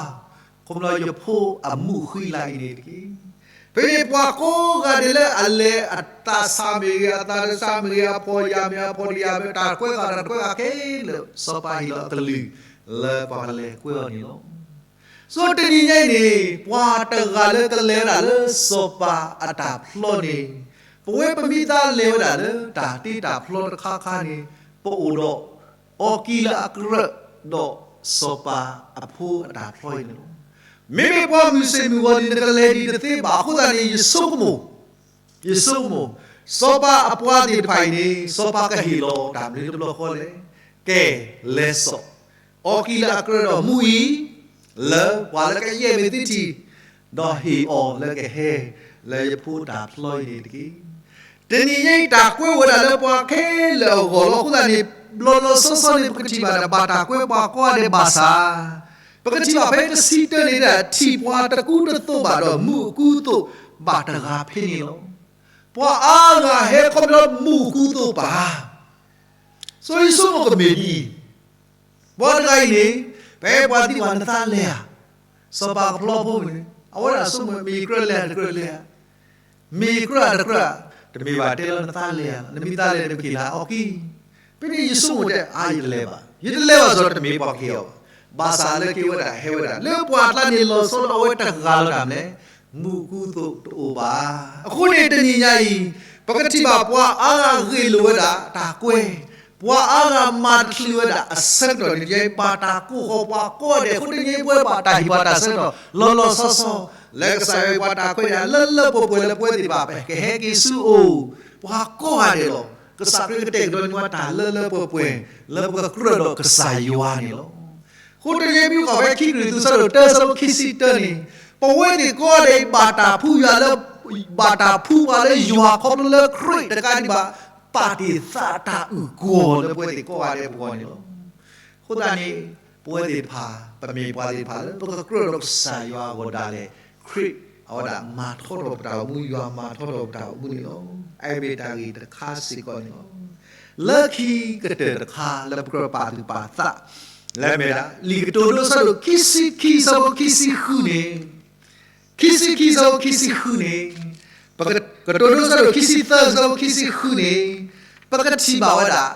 ခီဖျိယဖိအမူးဃံလၤအံၤန့ၣ်တက့ၢ်. ဖဲန့ၣ်ပှၤကိးဂၤဒဲးလၢအလဲၤအသးဆးမ့ၢ်ဂ့ၤ, အသးတဆးမ့ၢ်ဂ့ၤ, အဖှီၣ်ယာ်မ့ၢ်ဂ့ၤ, အဖှီၣ်တယာ်မ့ၢ်ဂ့ၤ, တၢ်ကွဲးဃာ်တၢ်တကွဲးဃာ်ခဲလၢာ် စီၤပၤဟ့ၣ်လီၤအကလုၢ်လၢပှၤကလဲၤကွဲအီၤန့ၣ်လီၤ. ဆိတနံၤညါအံၤန့ၣ် ပှၤတဂၤလၢကလဲၤဝဲဒၣ်လၢစီၤပၤအတၢ်ဖျီန့ၣ်, ပဝဲပမ့ၢ်သးလဲၤဝဲဒၣ်လၢတၢ်တ့တၢ်ဖျီတခါခါန့ၣ်, ပအိၣ်ဒီး အီကံလၢအကြၢးဒီးစီၤပၤအဖိအတၢ်ဖျီအံၤန့ၣ်လီၤ. မ့မ့ၢ်ပှၤမုၢ်ဆ့ၣ်မုၢ်ဂီၤန့ၣ် နကလဲၤဒ်တသ့ဘၣ်. အဃိသတးန့ၣ် ယဆိကမိၣ်, ယဆိကမိၣ်, စီၤပၤအပှၤသ့ၣ်တဖၣ်အံၤန့ၣ် စီၤပၤကဟ့ၣ်လီၤတၢ်မနုၤတဘျီဃီလဲၣ်. ကဲ, လဲၤစိာ်, အီကံလၢအကြၢးဒီးမူးအံၤ, လၢပှၤလၢကယဲၢ်မ့ၢ်သုထံၣ်, ဒီးဟ့ၣ်အီၤလၢကဟဲ, လၢယဖိတၢ်ဖျီအံၤန့ၣ်တက့ၢ်. တနံၤညါအံၤတၢ်ကွဲးဝဲဒၣ်လၢပှၤခဲလၢာ်အဂီၢ်လီၤ. အဃိသတးန့ၣ် ဘျီလီၤဆီဆီန့ၣ် ပကထံၣ်ဘၣ်ဒၣ် ဘၣ်တၢ်ကွဲးပှၤကိးဂၤဒဲးဘၣ်ဆၣ်, ပကထံၣ်ဘၣ်ဖဲတဆံတၢန့ၣ်ဒၣ် ထံၣ်ပှၤတကူတသိးဘၣ်ဒီး မူးအကူအသိးဘၣ်တဂၤဖဲန့ၣ်လီၤ. ပှၤအါဂၤဟဲခီဖျိမူးအကူအသိးပာ် ဆိယဆိကမိၣ်ကမ့ၢ်ဒ်အံၤ, ပှၤတဂၤအံၤန့ၣ်, ဖဲပှၤသံကွၢ်နသးလဲၤဧါ, စီၤပၤကဖျီဖိန့ၣ် အဝဲဒၣ်ဆိကမိၣ် မ့ၢ်ယကြၢးလဲၤဧါတကြၢးလဲၤဧါ, မ့ၢ်ယကြၢးဧါတကြၢးဧါ, တမ့ၢ်ဘၣ်တဲလၢနသးလဲၤဧါ, နမ့ၢ်သးလဲၤန့ၣ် ပကဟ့ၣ်လီၤအီကံ. ဖဲန့ၣ်ယဆိကမိၣ်တဲ အါ ယတလဲၤဘၣ်, ယတလဲၤဘၣ်စ့ၢ်ကီး တမ့ၢ်ပှၤကဟ့ၣ်အီၤဘၣ်. ဘၣ်ဆၣ်လၢက့ၤဝဲဒၣ်ဟဲဝဲဒၣ် လၢပှၤအကျါန့ၣ်လီၤဆီလၢအဝဲတဂၤလီၤတၢ်မနုၤလဲၣ်, မူးအကူအသိးတအိၣ်ဘၣ်. အဃိန့ၣ်တနံၤညါအံၤ, ပကထံၣ်ဘၣ်ပှၤအါဂၤဂ့ၢ်လိာ်ဝဲဒၣ်တၢ်ကွဲး, ပှၤအါဂၤမၤတချုးဝဲဒၣ်အဆၢကတီၢ်န့ၣ် ယဲဘၣ်တၢ်ကိးဃီၤပှၤကိးဂၤဒဲး အဃိတနံၤညါအံၤ ပဝဲဘၣ်တၢ်ဟ့ၣ်ပှၤတၢ်ဆၢကတီၢ် လီၤလီၤဆီဆီ, လၢကစၢ်ယွၤဟ့ၣ်ပှၤတၢ်ခွဲးတၢ်ယာ်လၢလၢပှဲၤပှဲၤလၢပဝဲသ့ၣ်တဖၣ် ပကဟဲက့ၤဆူအအိၣ်, ပှၤကိးဂၤဒဲးလီၤ. ကစၢ်ခရံာ်ကတဲာ်ကတီၤန့ၢ်ပှၤတၢ်လၢလၢပှဲၤပှဲၤ လၢပကကြၢးဒီးကစၢ်ယွၤန့ၣ်လီၤ. အဃိတနံၤညါအံၤ ပမ့ၢ်ကွၢ်ဖဲခံကရံၣ်သူး အဆၢဒိၣ်တၢ အဆၢဖိခံဆံတၢန့ၣ်, ပဝဲသ့ၣ်ကိးဂၤဒဲးအံၤ ဘၣ်တၢ်ဖှူယွၤလၢ, ဘၣ်တၢ်ဖှူပှၤလၢယွၤခီဖျိလၢခရံာ်တကးဒံးဘၣ် ပာ်တ့ၢ်သးတၢ်အုၣ်ကီၤလၢပဝဲသ့ၣ်ကိးဂၤဒဲးအပူၤန့ၣ်လီၤ. အဃိသတးန့ၣ်, ပဝဲသ့ၣ်တဖၣ် ပမ့ၢ်ပှၤသ့ၣ်တဖၣ်လၢပကကြၢးဒီးကစၢ်ယွၤအဂီၢ်ဒၣ်လဲာ်, ခရံာ်အဝဲဒၣ်မၤထီထီၣ်ပတၢ်အိၣ်မူ, ယွၤမၤထီထီၣ်ပတၢ်အိၣ်မူန့ၣ်လီၤ. အအံၤမ့ၢ်တၢ်ဂ့ၢ်တခါစ့ၢ်ကီးန့ၣ်လီၤ. လၢခံကတၢၢ်တခါလၢပကြၢးပာ်သူၣ်ပာ်သး, လၢအမ့ၢ်ဒၣ် လံာ်ကတိၤဒိ အဆၢဒိၣ်ခံဆံခံ အဆၢဖိခံဆံဃုန့ၣ်, ခံဆံခံ အဆၢဖိခံဆံဃုန့ၣ်, ပက, ကတိၤဒိ အဆၢဒိၣ်ခံဆံသၢ အဆၢဖိခံဆံဃုန့ၣ်, ပကထံၣ်ဘၣ်ဝဲဒၣ်,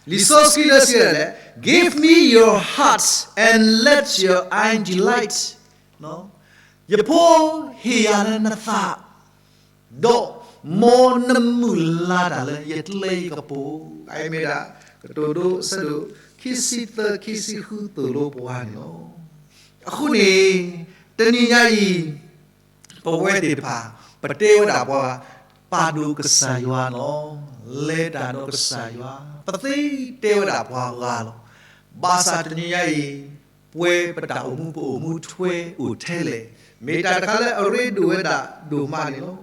လံာ်စီဆှံလၢစံးဝဲဒၣ်လဲၣ်, Give me your heart and let your eye delight. ယဖိ, ဟ့ၣ်ယၤလၢနသး, ဒီးမ်နမုၢ်လၢ်တၢ်လၢယကျဲယကပူၤ, အအံၤမ့ၢ်ဒၣ် ကတိၤဒိ အဆၢဒိၣ် ခံဆံသၢ ခံဆံဃု သိၣ်လိပှၤန့ၣ်လီၤ. အဃိန့ၣ်, တနံၤညါအံၤ, ပဝဲသ့ၣ်တဖၣ်, ပတဲဝဲဒၣ်ပှၤ, ပာ်ဒိၣ်ကစၢ်ယွၤလီၤ, လဲၤတၢ်ဒီးကစၢ်ယွၤ, ပသ့တဲဝဲဒၣ်ပှၤဂၤလီၤ. ဘၣ်ဆၣ်တနံၤညါအံၤ, ပဝဲပတၢ်အိၣ်မူပအိၣ်မူထွဲအိၣ်ထဲလဲၣ်, မ့ၢ်တၢ်တခါလၢအရ့ဒိၣ်ဝဲဒၣ်ဒိၣ်မးန့ၣ်လီၤ.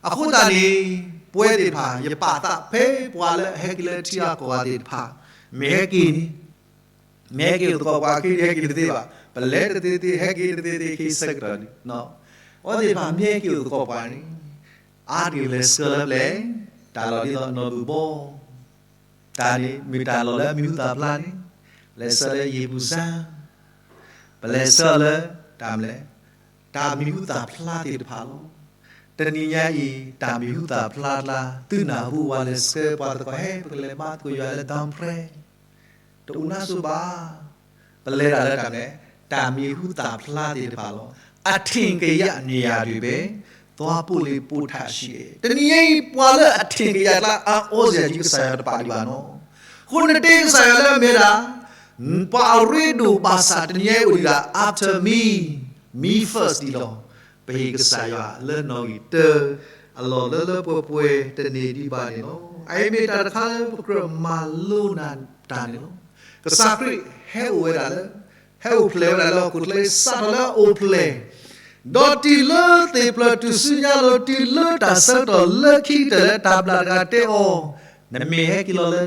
အဃိသတးန့ၣ်, ပဝဲသ့ၣ်တဖၣ် ယပာ်သးဖဲပှၤလၢအဟဲက့ၤလၢထံဂၤကီၢ်ဂၤသ့ၣ်တဖၣ်, မ့ၢ်ဟဲက့ၤန့ၣ် မ့ၢ်ဟဲက့ၤအိၣ်သကိးပှၤ ခဲအံၤဟဲက့ၤတသ့ဘၣ်, ပလဲၤတသ့သ့ ဟဲက့ၤတသ့သ့ ခဲအံၤဆၢကတီၢ်န့ၣ်, အဝဲသ့ၣ်တဖၣ်မ့ၢ်ဟဲက့ၤအိၣ်သကိးပှၤန့ၣ်, အါတက့ၢ်လဲၤဆှၢလၢပျဲၢ်, တၢ်လီၢ်ဒ်သိးနီၢ်ဘုၣ်ဘီ, တၢ်န့ၣ် မ့ၢ်တၢ်လီၢ်လၢအမံၤဟူသၣ်ဖျါန့ၣ်, လဲၤဆှၢလၢယ့ၣ်ပူၤစၢ်, ပလဲၤဆှၢလၢ တၢ်မနုၤလဲၣ်, တၢ်မံၤဟူသၣ်ဖျါသ့ၣ်တဖၣ်လီၤ. တနံၤညါအံၤ တၢ်မံၤဟူသၣ်ဖျါတကျါ သုနၢ်ဟူပှၤလဲၤဆှၢပှၤသကိး ဟဲ ပကလဲၤမၤသကိးယွၤလၢ Grand Pré, တအိၣ်နါစိၤဘၣ်. ပလဲၤတၢ်လၢတၢ်မနုၤလဲၣ်, တၢ်မံၤဟူသၣ်ဖျါသ့ၣ်တဖၣ်လီၤ. အထင်ကရ နေရာတွေပဲ သွားပို့လေ့ပို့ထရှိတယ်. တနံၤညါအံၤ ပှၤလၢအထင်ကရကျါ အါအီစ့ၢ်ကီး ကစၢ်ယွၤတပာ်ဒံးဘၣ်နီၤ. အဃိန့ၣ် နတဲကစၢ်ယွၤလၢအမ့ၢ်ဝဲဒၣ် ပှၤအရ့ဒိၣ်ဘၣ်ဆၣ် တနံၤညါအံၤအိၣ်ဒံးဒၣ် after me, me first ဒံးလီၤ. ပဟ့ၣ်ကစၢ်ယွၤလၢနီၣ်ဂံၢ်တၢ အလီၢ်လၢလၢပှဲၤပှဲၤတန့ၢ်ဒံးဘၣ်န့ၣ်လီၤ. အအံၤမ့ၢ်တၢ်တခါလၢပကြၢးမၤလိနၤတၢ်န့ၣ်လီၤ. ကစၢ်ခရံာ်ဟဲအိၣ်ဝဲဒၣ်လၢ, ဟဲအိၣ်ဖျဲၣ်ဝဲဒၣ်လၢဟီၣ်ခိၣ်ချၢအံၤ စးထီၣ်လၢအအိၣ်ဖျဲၣ်, ဒီးတုၤလၢသ့ၣ်ဖျၢၣ်ထူၣ်စုညါလိၤ တုၤလၢတၢ်ဆၢကတီၢ်လၢခံကတၢၢ်လၢတၢ်ဘျၣ်တဂၤတဲအီၤ, နမ့ၢ်ဟဲက့ၤလီၤလၢ မ်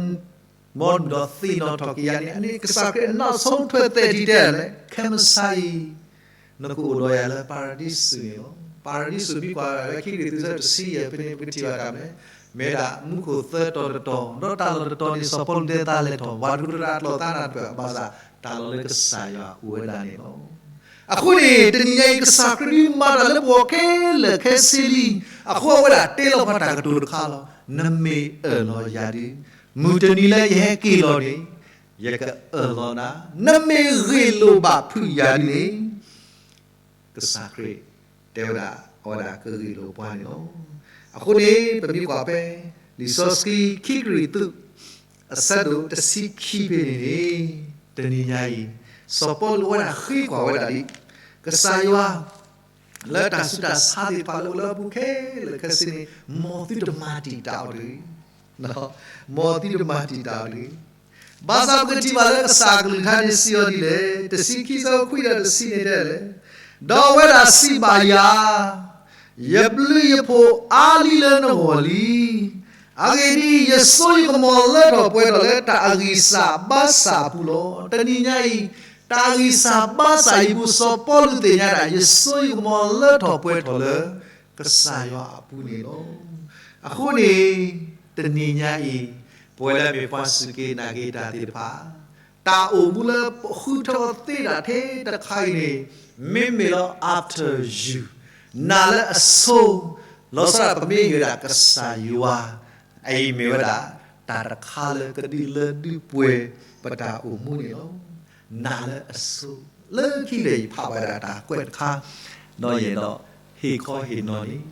နုၤဒီးသ့ၣ်နီၣ်ထီၣ်က့ၤယၤန့ၣ်, အန့ၣ်ကစၢ်ခရံာ်အနီၢ်ဆိထွဲသဲးထံတဲဒၣ်လဲၣ်, ခဲမုၢ်ဆါအံၤ နကအိၣ်ဒီးယၤလၢပၤရဒံစူးန့ၣ်လီၤ. ပၤရဒံစူး မ့ၢ်ကွၢ်လၢခံကရံၣ်သူး ဆၢတဆံယဲၢ်ဖဲန့ၣ် ပကထံၣ်ဘၣ်တၢ်မနုၤလဲၣ်, မ့ၢ်ဝဲဒၣ်မူခိၣ်သၢတီၤတတီၤ, ဒီးတၢ်လီၢ်တတီၤန့ၣ် စီၤပီလူးတဲသးလဲၤထီၣ်, ပှၤတကရၢအကျိာ်သးနၢ်တပၢၢ်, ဘၣ်ဆၣ်တၢ်လီၢ်လၢကစၢ်ယွၤအိၣ်ဝဲဒၣ်န့ၣ်လီၤ. အဃိန့ၣ် တနံၤညါအံၤ ကစၢ်ခရံာ်ဒုးမၤတၢ်လၢပဂီၢ်ခဲလၢာ်ခဲဆ့လံ, အဃိအဝဲဒၣ်တဲလီၤပှၤတၢ်ကတိၤတခါလီၤ, နမ့ၢ်အၢၣ်လီၤယၤဒုး, မုၢ်တနံၤလၢယဟဲက့ၤလီၤန့ၣ် ယကအၢၣ်လီၤနၤ, နမ့ၢ်ဂ့ၢ်လိာ်ဘၣ်ဖုးယၤဒ်န့ၣ်, ကစၢ်ခရံာ်တဲဝဲဒၣ် အဝဲဒၣ်ကဂ့ၢ်လိာ်ပှၤန့ၣ်လီၤ. အဃိန့ၣ် ပမ့ၢ်ကွၢ်ဖဲ လံာ်စီဆှံခံကရံၣ်သူး အဆၢဒိၣ်တဆံခံဖဲန့ၣ်န့ၣ်, တနံၤညါအံၤ စီၤပီလူးအဝဲဒၣ်ဃ့ကွၢ်ဝဲဒၣ်ဒ် ကစၢ်ယွၤ လၢတၢ်ဆူးတၢ်ဆါသ့ၣ်တဖၣ်လၢအိၣ်လၢအပူၤခဲလၢာ်ခဲဆ့န့ၣ် မ်သုတမၤတံာ်တာ်အီၤတဂ့ၤ, မ်သုတမၤတံာ်တာ်အီၤတဂ့ၤ. ဘၣ်ဆၣ်ပကထံၣ်ဘၣ်လၢကစၢ်အကလုၢ်ကထါန့ၣ်စံးအီၤဒ်လဲၣ်, တဆံခံဆၢဖိခွံဒီးတဆံန့ၣ်တဲလဲၣ်, ဒီးအဝဲဒၣ်စံးဘၣ်ယၤ, ယဘျုးယဖှိၣ်အါလံလၢနဂီၢ်လံ. အဂ့ၢ်ဒ်အံၤ, ယစိယကမီၤလၢထီၣ်ပှဲၤထီၣ်လၢတၢ်အဂံၢ်စၢ်ဘါစၢ်အပူၤလီၤ. တနံၤညါအံၤ တၢ်အဂံၢ်စၢ်ဘါစၢ်အံၤအပူၤ စီၤပီလူးသ့ၣ်ညါဒၣ် ယစိယကမီၤလၢထီၣ်ပှဲၤထီၣ်လၢကစၢ်ယွၤအပူၤန့ၣ်လီၤ. အဃိန့ၣ် တနံၤညါအံၤ ပဝဲလၢမ့ၢ်ပှၤစူၢ်က့ၤနာ်က့ၤတၢ်သ့ၣ်တဖၣ် တၢ်အိၣ်မူလၢပဃုထၢအီၤသ့ဒၣ်ထဲတခါအံၤန့ၣ် မ့မ့ၢ်လၢ after you နၤလၢအဆိ လီၤဆီဒၣ်ပမ့ၢ်ယွၤဒၣ်ကစၢ်ယွၤ အအံၤမ့ၢ်ဝဲဒၣ် တၢ်တခါလၢကဒုးလၢဒုးပှဲၤပတၢ်အိၣ်မူန့ၣ်လီၤ. နၤလၢအဆိ လၢခံဒီးယဖးဝဲဒၣ်တၢ်ကွဲးတခါ ဒီးယအဲၣ်ဒိးဟ့ၣ်ခီဟ့ၣ်နီၤန့ၣ်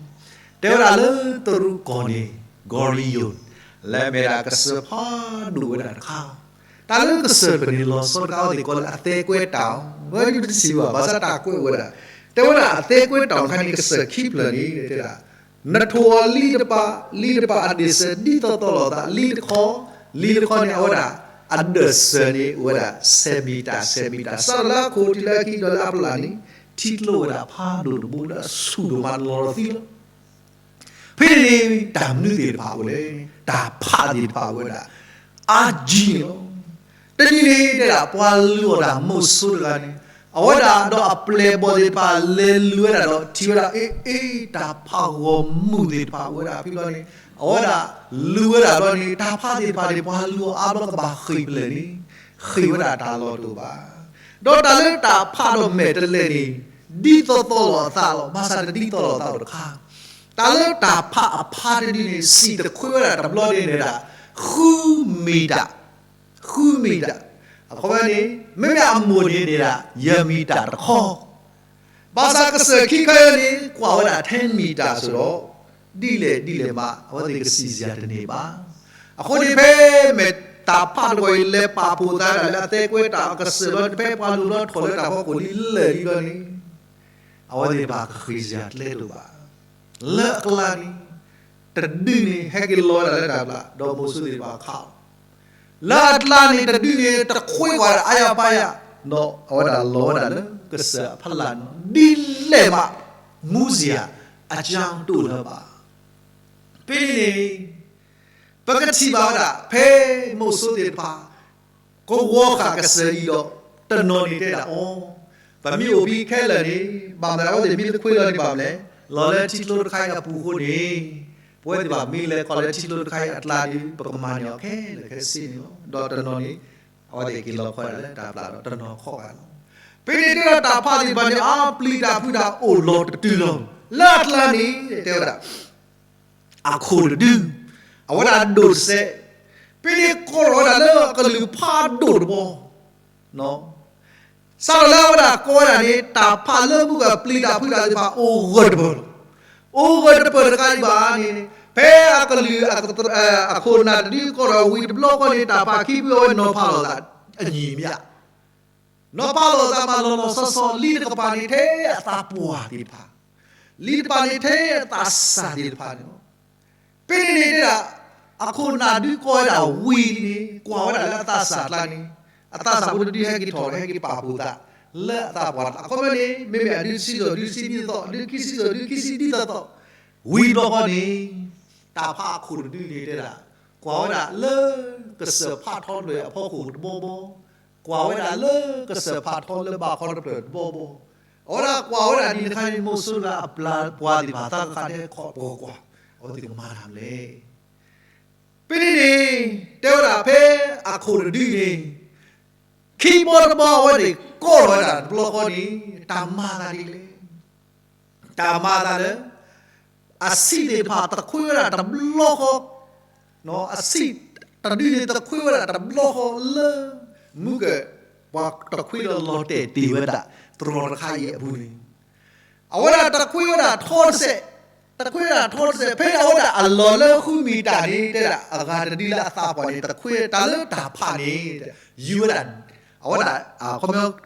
တဲဝဲဒၣ်လၢတရူးကီၢ်န့ၣ် Goryeo လၢအမ့ၢ်ဒၣ်ကစၢၢ်ဖးဒိၣ်ဝဲဒၣ်တခါ တၢ်လၢကစၢၢ်ဖဲန့ၣ် လီၤဆီတခါအဝဲသ့ၣ်ကိးလၢအသဲကွဲတၢ်အီၤ ဝဲဒၣ်တစံးဘၣ် ဘၣ်ဆၣ်တၢ်ကွဲးဝဲဒၣ် တဲဝဲဒၣ်အသဲကွဲတၢ်အီၤတခါန့ၣ် ကစၢၢ်ခံဖျၢၣ်န့ၣ် တဲဒၣ် နထိၣ်အီၤလံတပၤ လံတပၤအဒ့ၣ်စၢၤဒ်သိးသိးလိာ်သး လံတခီ လံတခီန့ၣ် အဝဲဒၣ်အဒ့ၣ်စၢၤန့ၣ် အိၣ်ဝဲဒၣ် ဆယ်မီတာ ဆယ်မီတာ စးထီၣ်လၢအခိၣ်တုၤလၢအခံဒီးလၢအပျၢ်န့ၣ် ထံကျိဝဲဒၣ်ဖးဒိၣ်တဘိလၢအဆူၣ်ဒိၣ်မးလီၤသံလီၤ. ဖဲန့ၣ်န့ၣ် တၢ်မနုၤသ့ၣ်တဖၣ်အိၣ်လဲၣ်, တၢ်ဖးသ့ၣ်တဖၣ်အိၣ်ဝဲဒၣ် အါကံန့ၣ်လီၤ. တနံၤန့ၣ်တဲဒၣ် ပှၤလုၢ်အီၣ်တၢ်မုဆိုးတဂၤန့ၣ် အဝဲဒၣ်ဒီးအပျဲၢ်အဘီၣ်သ့ၣ်တဖၣ်လဲၤလုၢ်ဝဲဒၣ်ဒီးထံၣ်ဝဲဒၣ် အ့ အ့ တၢ်ဖးဂီၤမုၢ်သ့ၣ်တဖၣ်အိၣ်ဝဲဒၣ်ဖဲဘျီန့ၣ် အဝဲဒၣ်လုၢ်ဝဲဒၣ်ဘျီန့ၣ် တၢ်ဖးသ့ၣ်တဖၣ်န့ၣ် ပှၤလုၢ်အီၣ်အါဘျီကဘၣ်ဃ့ၢ်ဖဲလဲၣ်န့ၣ် ဃ့ၢ်ဝဲဒၣ်တၢ်လီၢ်တအိၣ်ဘၣ်. ဒီးတၢ်လၢတၢ်ဖးဒီးမဲာ်တဲးလဲးန့ၣ် ဒ်သိးသိးလိာ်အသးလီၤ. ဘၣ်ဆၣ်တဒ်သိးလိာ်အသးဒီးတခါ တၢ်လၢတၢ်ဖးအဖးတဒုန့ၣ် စံၣ်တခွဲဝဲဒၣ်တဘျီန့ၣ်ဒၣ် ဃုမံၤတၢ်, ဃုမံၤတၢ်. အခီပညီန့ၣ် မ့မ့ၢ်အမိၢ်န့ၣ်ဒၣ် ယဲၢ်မံၤတၢ်တခီ ဘၣ်ဆၣ်ကစၢၢ်ခံခါအံၤန့ၣ် ကွၢ်ဝဲဒၣ် tenမံၤတၢ် စ့ၢ်ဒီး ဒ်လဲၣ်ဒ်လဲၣ်မး အဝဲသ့ၣ်ကစံၣ်စ့ၢ်တန့ၢ်ဘၣ်. အဃိန့ၣ် ဖဲမဲာ်တၢ်ဖးတခီအံၤ လဲၤပာ်ဖှိၣ်သးဒၣ်လၢအသဲကွဲတၢ်အကစၢၢ်ဘျီန့ၣ် ဖဲပှၤလုၢ်ဘျီထီၣ်လၢတၢ်ဖီခိၣ်ဒ်လဲၣ်ဒ်ဘျီန့ၣ် အဝဲသ့ၣ်တဖၣ်ကဃ့ၢ်စ့ၢ်တကျဲတအိၣ်ဘၣ်. လၢအကျါန့ၣ် တဒုန့ၣ် ဟဲက့ၤလီၤဝဲဒၣ်လၢတၢ်ဘျၣ် ဒီးမုဆိုးသ့ၣ်တဖၣ်ခးလီၤ လၢအကျါန့ၣ် တဒုန့ၣ် တခွဲကွၢ်ဒၣ်အါယၤပါယၤ ဒီးအဝဲဒၣ်လီၤဝဲဒၣ်လၢကစၢၢ်အဖီလာ်န့ၣ် ဒ်လဲၣ်မး မူစ့ၢ်အကၠါတအိၣ်လၢၤဘၣ်. ဖဲန့ၣ်န့ၣ် ပကထံၣ်ဘၣ်ဝဲဒၣ် ဖဲမုဆိုးသ့ၣ်တဖၣ် ကဝီၤဃာ်ကစၢၢ်အံၤဒီး တနီၤန့ၣ်တဲဒၣ်အီၤ ပမ့ၢ်အိၣ်ဖဲခဲလၢာ်န့ၣ် ဘၣ်မနုၤအဝဲသ့ၣ်မ့ၢ်တခွဲလီၤန့ၣ်ဘၣ်မနုၤလဲၣ်, လီၤလၢထံကျိတခါအံၤအပူၤအဃိန့ၣ် ပဝဲသ့ၣ်တဖၣ်မ့ၢ်လဲၤခီလၢထံကျိတခါအံၤအကျါဒီး ပကမၤန့ၢ်အီၤခဲလၢာ်ခဲဆ့န့ၣ်လီၤ. ဒီးတနီၤန့ၣ် အဝဲသ့ၣ်က့ၤလီၤခီဒၣ်လၢတၢ်ဘျၣ်ဒီးတနီၤခီဂာ်လီၤ. ဖဲန့ၣ်တဲဒီးတၢ်ဖးသ့ၣ်တဖၣ်န့ၣ် အပျံၤတၢ်ဖုးတၢ်အိၣ်လီၤတတုၤလီၤ. လၢအကျါန့ၣ် တဲဝဲဒၣ် အခိၣ်တဒု အဝဲဒၣ်ဒိၣ်တစဲး, ဖဲန့ၣ်ကိးထီၣ်ဝဲဒၣ်လၢအကလုၢ်ဖးဒိၣ်တဘီ စးထီၣ်လၢအဝဲဒၣ်ကိးဝဲဒၣ်န့ၣ် တၢ်ဖးလၢမုၢ်ကပျံၤတၢ်ဖုးတၢ်သ့ၣ်တဖၣ်အိၣ်ဂၢၢ်တပၢၢ်လီၤ. အိၣ်ဂၢၢ်တပၢၢ်တခါအံၤဘၣ်န့ၣ် ဖဲအကလုၢ် အခိၣ်နၢ်တဒုကိးထီၣ်ဝံၤတဘျီဃီန့ၣ် တၢ်ဖးခံဖုအဝဲနီၤဖးလိာ်သး အညီမး နီၤဖးလိာ်သးမးလီၤလီၤဆီဆီ လံတကပၤန့ၣ်ထဲအသးပှၢ်သ့ၣ်တဖၣ်, လံတကပၤန့ၣ်ထဲအသးစၢ်သ့ၣ်တဖၣ်န့ၣ်လီၤ. ဖဲန့ၣ်န့ၣ်တဲဒၣ် အခိၣ်နၢ်ဒုးကိးဝဲဒၣ်ဝံၤန့ၣ် ကွၢ်ဝဲဒၣ်လၢအသးစၢ်အကျါန့ၣ် အသးစၢ်ဖိတဒုဟဲက့ၤထီၣ် ဟဲက့ၤပာ်ဖှိၣ်သး လၢအသးပှၢ် အခီပညီန့ၣ် မ့မ့ၢ်အဒုတဆံဒီးဒုတဆံဒ်သိး ဒုခံဆံဒီးဒုခံဆံဒ်သိးသိး ဝံၤတဘျီဃီန့ၣ် တၢ်ဖးအခိၣ်တဒုန့ၣ်တဲဒၣ် ကွၢ်ဝဲဒၣ်လၢကစၢၢ်ဖးထီတဖျၢၣ်အဖီခိၣ်တဘီဘီ, ကွၢ်ဝဲဒၣ်လၢကစၢၢ်ဖးထီလၢဘးခီတဖျၢၣ်တဘီဘီ, အဝဲဒၣ်ကွၢ်ဝဲဒၣ်ဒ်န့ၣ်တခါန့ၣ် မိၢ်စိတဂၤအပျၢ်ပှၤသ့ၣ်တဖၣ်သးကခါတဲခီၣ်ပှီၢ်ကွၢ်, အဝဲသ့ၣ်ကမၤတၢ်မနုၤလဲၣ်. ဖဲန့ၣ်န့ၣ် တဲဝဲဒၣ်ဖဲအခိၣ်တဒုန့ၣ် ခံဘီတဘီအဝဲသ့ၣ်ကိးထီၣ်ဝဲဒၣ်တဘျီဃီန့ၣ် တၢ်မၤသးဒ်လဲၣ်. တၢ်မၤသးလၢ အဆံးသ့ၣ်တဖၣ်တခွဲဝဲဒၣ်တဘျီဃီ, အဆံးတဒုန့ၣ်တခွဲဝဲဒၣ်တဘျီဃီလၢ မူက ပှၤတခွဲဒီးလီၤတဲာ်တ့ၢ်ဝဲဒၣ် တြီတခါအံၤအပူၤန့ၣ် အဝဲဒၣ်တခွဲဝဲဒၣ်ထီတစဲး, တခွဲဝဲဒၣ်ထီတစဲး ဖဲန့ၣ်အဝဲဒၣ်အလီၢ်လၢဃုမံၤတၢ်န့ၣ် တဲဒၣ်အဂၤတဒုလၢအသးပှၢ်န့ၣ် တခွဲတၢ်လၢတၢ်ဖးန့ၣ် ယူၤဝဲဒၣ်, အဝဲဒၣ်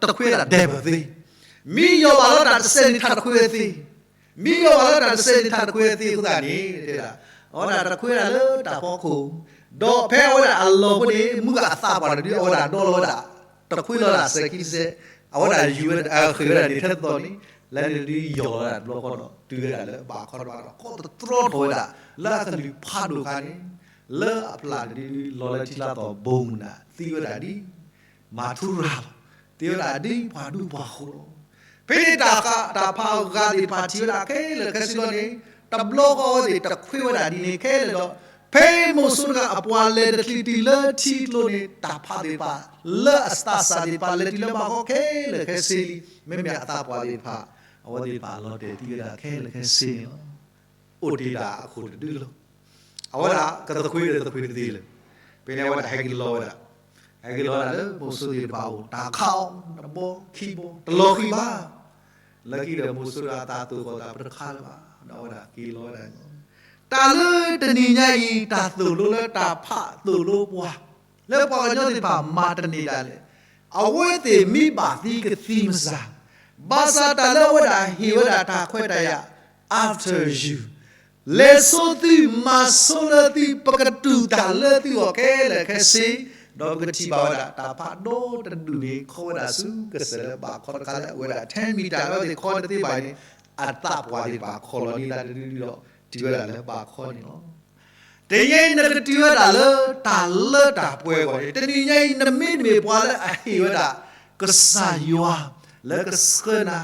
တခွဲဝဲဒၣ် double သ့, မ့ၢ်ယီၤဘၣ်လၢတၢ်တစဲးန့ၣ်ထးတခွဲသ့, မ့ၢ်ယီၤဘၣ်လၢတၢ်တစဲးန့ၣ်ထးတခွဲသ့အဃိသတးန့ၣ် တဲဒၣ် အဝဲဒၣ်တခွဲဒၣ်လၢတၢ်ဖီခိၣ်, ဒီးဖဲအဝဲဒၣ်အလီၢ်ဖိန့ၣ် မူကအသးပှၢ်တဒု အဝဲဒၣ်ဒီလီၤဝဲဒၣ် တခွဲလီၤဒၣ်စဲးခံတစဲး, အဝဲဒၣ်ယူၤဝဲ ဃ့ၢ်ဝဲဒၣ်န့ၣ်ထဲသိးန့ၣ် လၢန့ၣ်တဒုယီၤလီၤဝဲဒၣ်တဘျီဃီဒီး တုၤဝဲဒၣ်လၢဘးခီတဖၣ်ဒီး ကိးသတြီထီၣ်ဝဲဒၣ် လၢအကလုၢ်ဖးဒိၣ်အခါန့ၣ် လၢအပျၢ်တဒုဒုလီၤလၢထံလၢသီဘိမုၢ်နၤ သံဝဲဒၣ်ဒ် မၤထူရၤလီၤ, သံဝဲဒၣ်ဒ်ပှၤဒူပှၤဃိလီၤ. ဖဲန့ၣ်တၢ်ဃးတၢ်ဖးအဂၤသ့ၣ်တဖၣ်ထံၣ်ဝဲဒၣ်ခဲလၢာ်ခဲဆ့လီၤန့ၣ် တဘျီဃီအဝဲသ့ၣ်တခွဲဝဲဒၣ်ဒ်န့ၣ်ခဲလၢာ်ဒီး ဖဲမိၢ်စိတဂၤအပှၤလဲၤတချုးတုၤလၢထံကျိန့ၣ် တၢ်ဖးသ့ၣ်တဖၣ် လၢအသးစၢ်သ့ၣ်တဖၣ်လဲၤတုၤလၢဘးခီခဲလၢာ်ခဲဆ့လံ, မ့မ့ၢ်အသးပှၢ်သ့ၣ်တဖၣ် အဝဲသ့ၣ်တဖၣ်လီၤတဲာ်သံဝဲဒၣ်ခဲလၢာ်ခဲဆ့န့ၣ်လီၤ. အိၣ်တ့ၢ်ဒၣ်အခိၣ်တဒုလီၤ. အဝဲဒၣ်ကသခွဲဒီးသခွဲတသ့လၢၤ. ဖဲန့ၣ်အဝဲဒၣ်ဟဲက့ၤလီၤဝဲဒၣ်, ဟဲက့ၤလီၤဝဲဒၣ်လၢမိၢ်စိသ့ၣ်တဖၣ်အအိၣ် တၢ်ခးအီၤ တဘီခံဘီ တလီၤဃံၤဘၣ်. လၢခံဒီးမိၢ်စိတဂၤအသးသိၣ်ဃီၤသးပတခါလၢၤဘၣ်, ဒီးအဝဲဒၣ်က့ၤလီၤဝဲဒၣ်န့ၣ်လီၤ. တၢ်လၢတနံၤညါအံၤ တၢ်သိၣ်လိလၢတၢ်ဖးသိၣ်လိပှၤ လၢပှၤကညီသ့ၣ်တဖၣ်မၤတန့ၢ်ဒၣ်လဲာ်, အဝဲသ့ၣ်မ့ၢ်ဘၣ်သံကသံမစၢ်, ဘၣ်ဆၣ်တၢ်လၢအဝဲဒၣ်ဟ့ၣ်ဝဲဒၣ်တၢ်ခွဲးတၢ်ယာ် after you လဲၤဆိသု မၤဆိလၢသု ပကတူၢ်တၢ်လၢသုဂီၢ်ခဲလၢာ်ခဲဆ့, ဒီးပကထံၣ်ဘၣ်ဝဲဒၣ် တၢ်ဖးဒီတဒူၣ်န့ၣ် ခီဝဲဒၣ်ဆူကစၢၢ်လၢဘးခီတခါလၢအဝဲဒၣ် ten meter လၢအဝဲသ့ၣ်ခီတသ့ဘၣ်န့ၣ် အသးပှၢ်သ့ၣ်တဖၣ်ခီလီၤန့ၢ်သးတဒုဒုဒီး တုၤဝဲဒၣ်လၢဘးခီန့ၣ်လီၤ. တနံၤညါအံၤနကတုၤဝဲဒၣ်လၢတၢ်လၢတၢ်ပှဲၤအဂီၢ်န့ၣ် တနံၤညါအံၤ နမ့တမ့ၢ်ပှၤလၢအဟ့ၣ်ဝဲဒၣ် ကစၢ်ယွၤ လၢကဆှၢနၤ,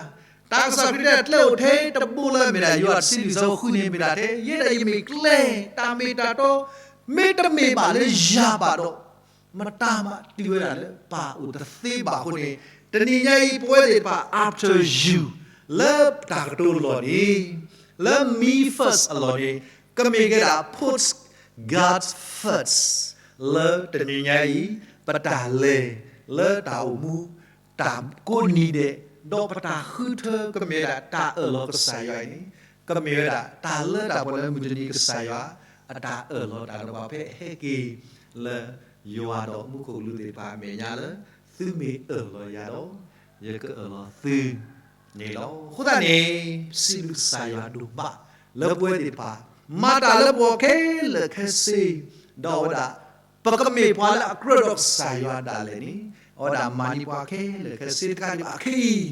တၢ်ကစီၣ်ခရံာ်တဲကျဲအိၣ်ထဲတဘိလၢအမ့ၢ်ဒၣ်ယွၤတဆံလွံၢ်ဆၢဖိဃုန့ၣ် မ့ၢ်ဒၣ်ထဲ ယဲဒၣ်ယမ့ၢ်ကျဲ တၢ်မ့ၢ်တၢ်တီ မ့တမ့ၢ်ဘၣ်လၢယၤဘၣ်ဒီး မတၤမးတုၤဝဲဒၣ်လၢပၢ်အိၣ်တသ့ဘၣ်အဃိန့ၣ် တနံၤညါအံၤ ပဝဲသ့ၣ်တဖၣ် after you လၢတၢ်ကတိၤလီၢ်န့ၣ် လၢ me first အလီၢ်န့ၣ် ကမ့ၢ်ကဲဒၣ် put God first လၢတနံၤညါအံၤ ပတၢ်လဲၤလၢတၢ်အိၣ်မူ တၢ်ကိးနံၤဒဲး ဒီးပတၢ်ဃုထၢကမ့ၢ်ဝဲဒၣ်တၢ်အၢၣ်လီၤကစၢ်ယွၤအံၤန့ၣ် ကမ့ၢ်ဝဲဒၣ်တၢ်လၢတၢ်ပှဲၤလၢမုၢ်တနံၤကစၢ်ယွၤ အတၢ်အၢၣ်လီၤတၢ်ဒီးပှၤဖဲအဟဲက့ၤလၢ ယွၤဒီးမူခိၣ်ကလူးသ့ၣ်တဖၣ်အမဲာ်ညါလၢ သုမ့ၢ်အၢၣ်လီၤယၤဒီး ယကအၢၣ်လီၤသု န့ၣ်လီၤ. အဃိသတးန့ၣ် ပစံးဘျုးကစၢ်ယွၤဒိၣ်မး လၢပဝဲသ့ၣ်တဖၣ် မၤတၢ်လၢပဂီၢ်ခဲလၢာ်ခဲဆ့ ဒီးအဝဲဒၣ် ပကမ့ၢ်ပှၤလၢအကြၢးဒီးကစၢ်ယွၤဒၣ်လဲာ်န့ၣ် အဝဲဒၣ်မၤန့ၢ်ပှၤခဲလၢာ်ခဲဆ့တကးဒံးဘၣ်အခံ အိၣ်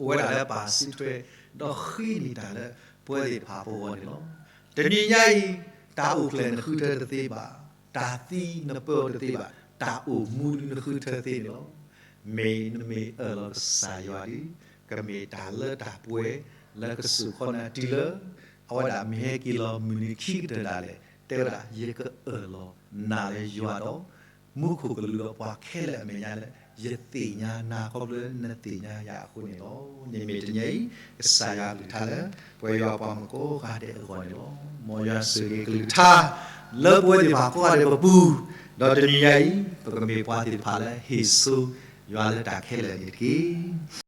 ဝဲဒၣ်လၢပၢ်စံးထွဲ ဒီးဃ့န့ၢ်တၢ်လၢပဝဲသ့ၣ်တဖၣ်ပဂီၢ်န့ၣ်လီၤ. တနံၤညါအံၤ တၢ်အိၣ်ဖျဲၣ်နဃုထၢတသ့ဘၣ်, တၢ်သံနပၢအီၤတသ့ဘၣ်, တၢ်အိၣ်မူဒုနဃုထၢသ့န့ၣ်လီၤ. မ့ၢ်နမ့ၢ်အၢၣ်လီၤကစၢ်ယွၤဒီး ကမ့ၢ်တၢ်လၢတၢ်ပှဲၤ လၢကစိာ်ခီနၤတုၤလၢ အဝဲဒၣ်မ့ၢ်ဟဲက့ၤလီၤမုၢ်နံၤခံကတၢၢ်ဒၣ်လဲာ် တဲဝဲဒၣ် ယကအၢၣ်လီၤနၤလၢယွၤဒီး မူခိၣ်ကလူးဒီးပှၤခဲလၢာ်အမဲာ်ညါလၢ ယသ့ၣ်ညါနၤခီဖျိလၢနသ့ၣ်ညါယၤအဃိန့ၣ်လီၤ. န့ၣ်မ့ၢ်တနံၤညါအံၤ ကစၢ်ယွၤအကလုၢ်ကထါလၢ ပဝဲယွၤပှၤမုၣ်ကိးဂၤဒဲးအဂီၢ်န့ၣ်လီၤ. မ်ယွၤဆိၣ်ဂ့ၤကလုၢ်ကထါ လၢပဝဲသ့ၣ်တဖၣ်ကိးဂၤဒဲးပပူၤ, ဒီးတနံၤညါအံၤ ပကမ့ၢ်ပှၤသ့ၣ်တဖၣ်လၢဟ့ၣ်ဆိ ယွၤလၢတၢ်ခဲလၢာ်န့ၣ်တက့ၢ်.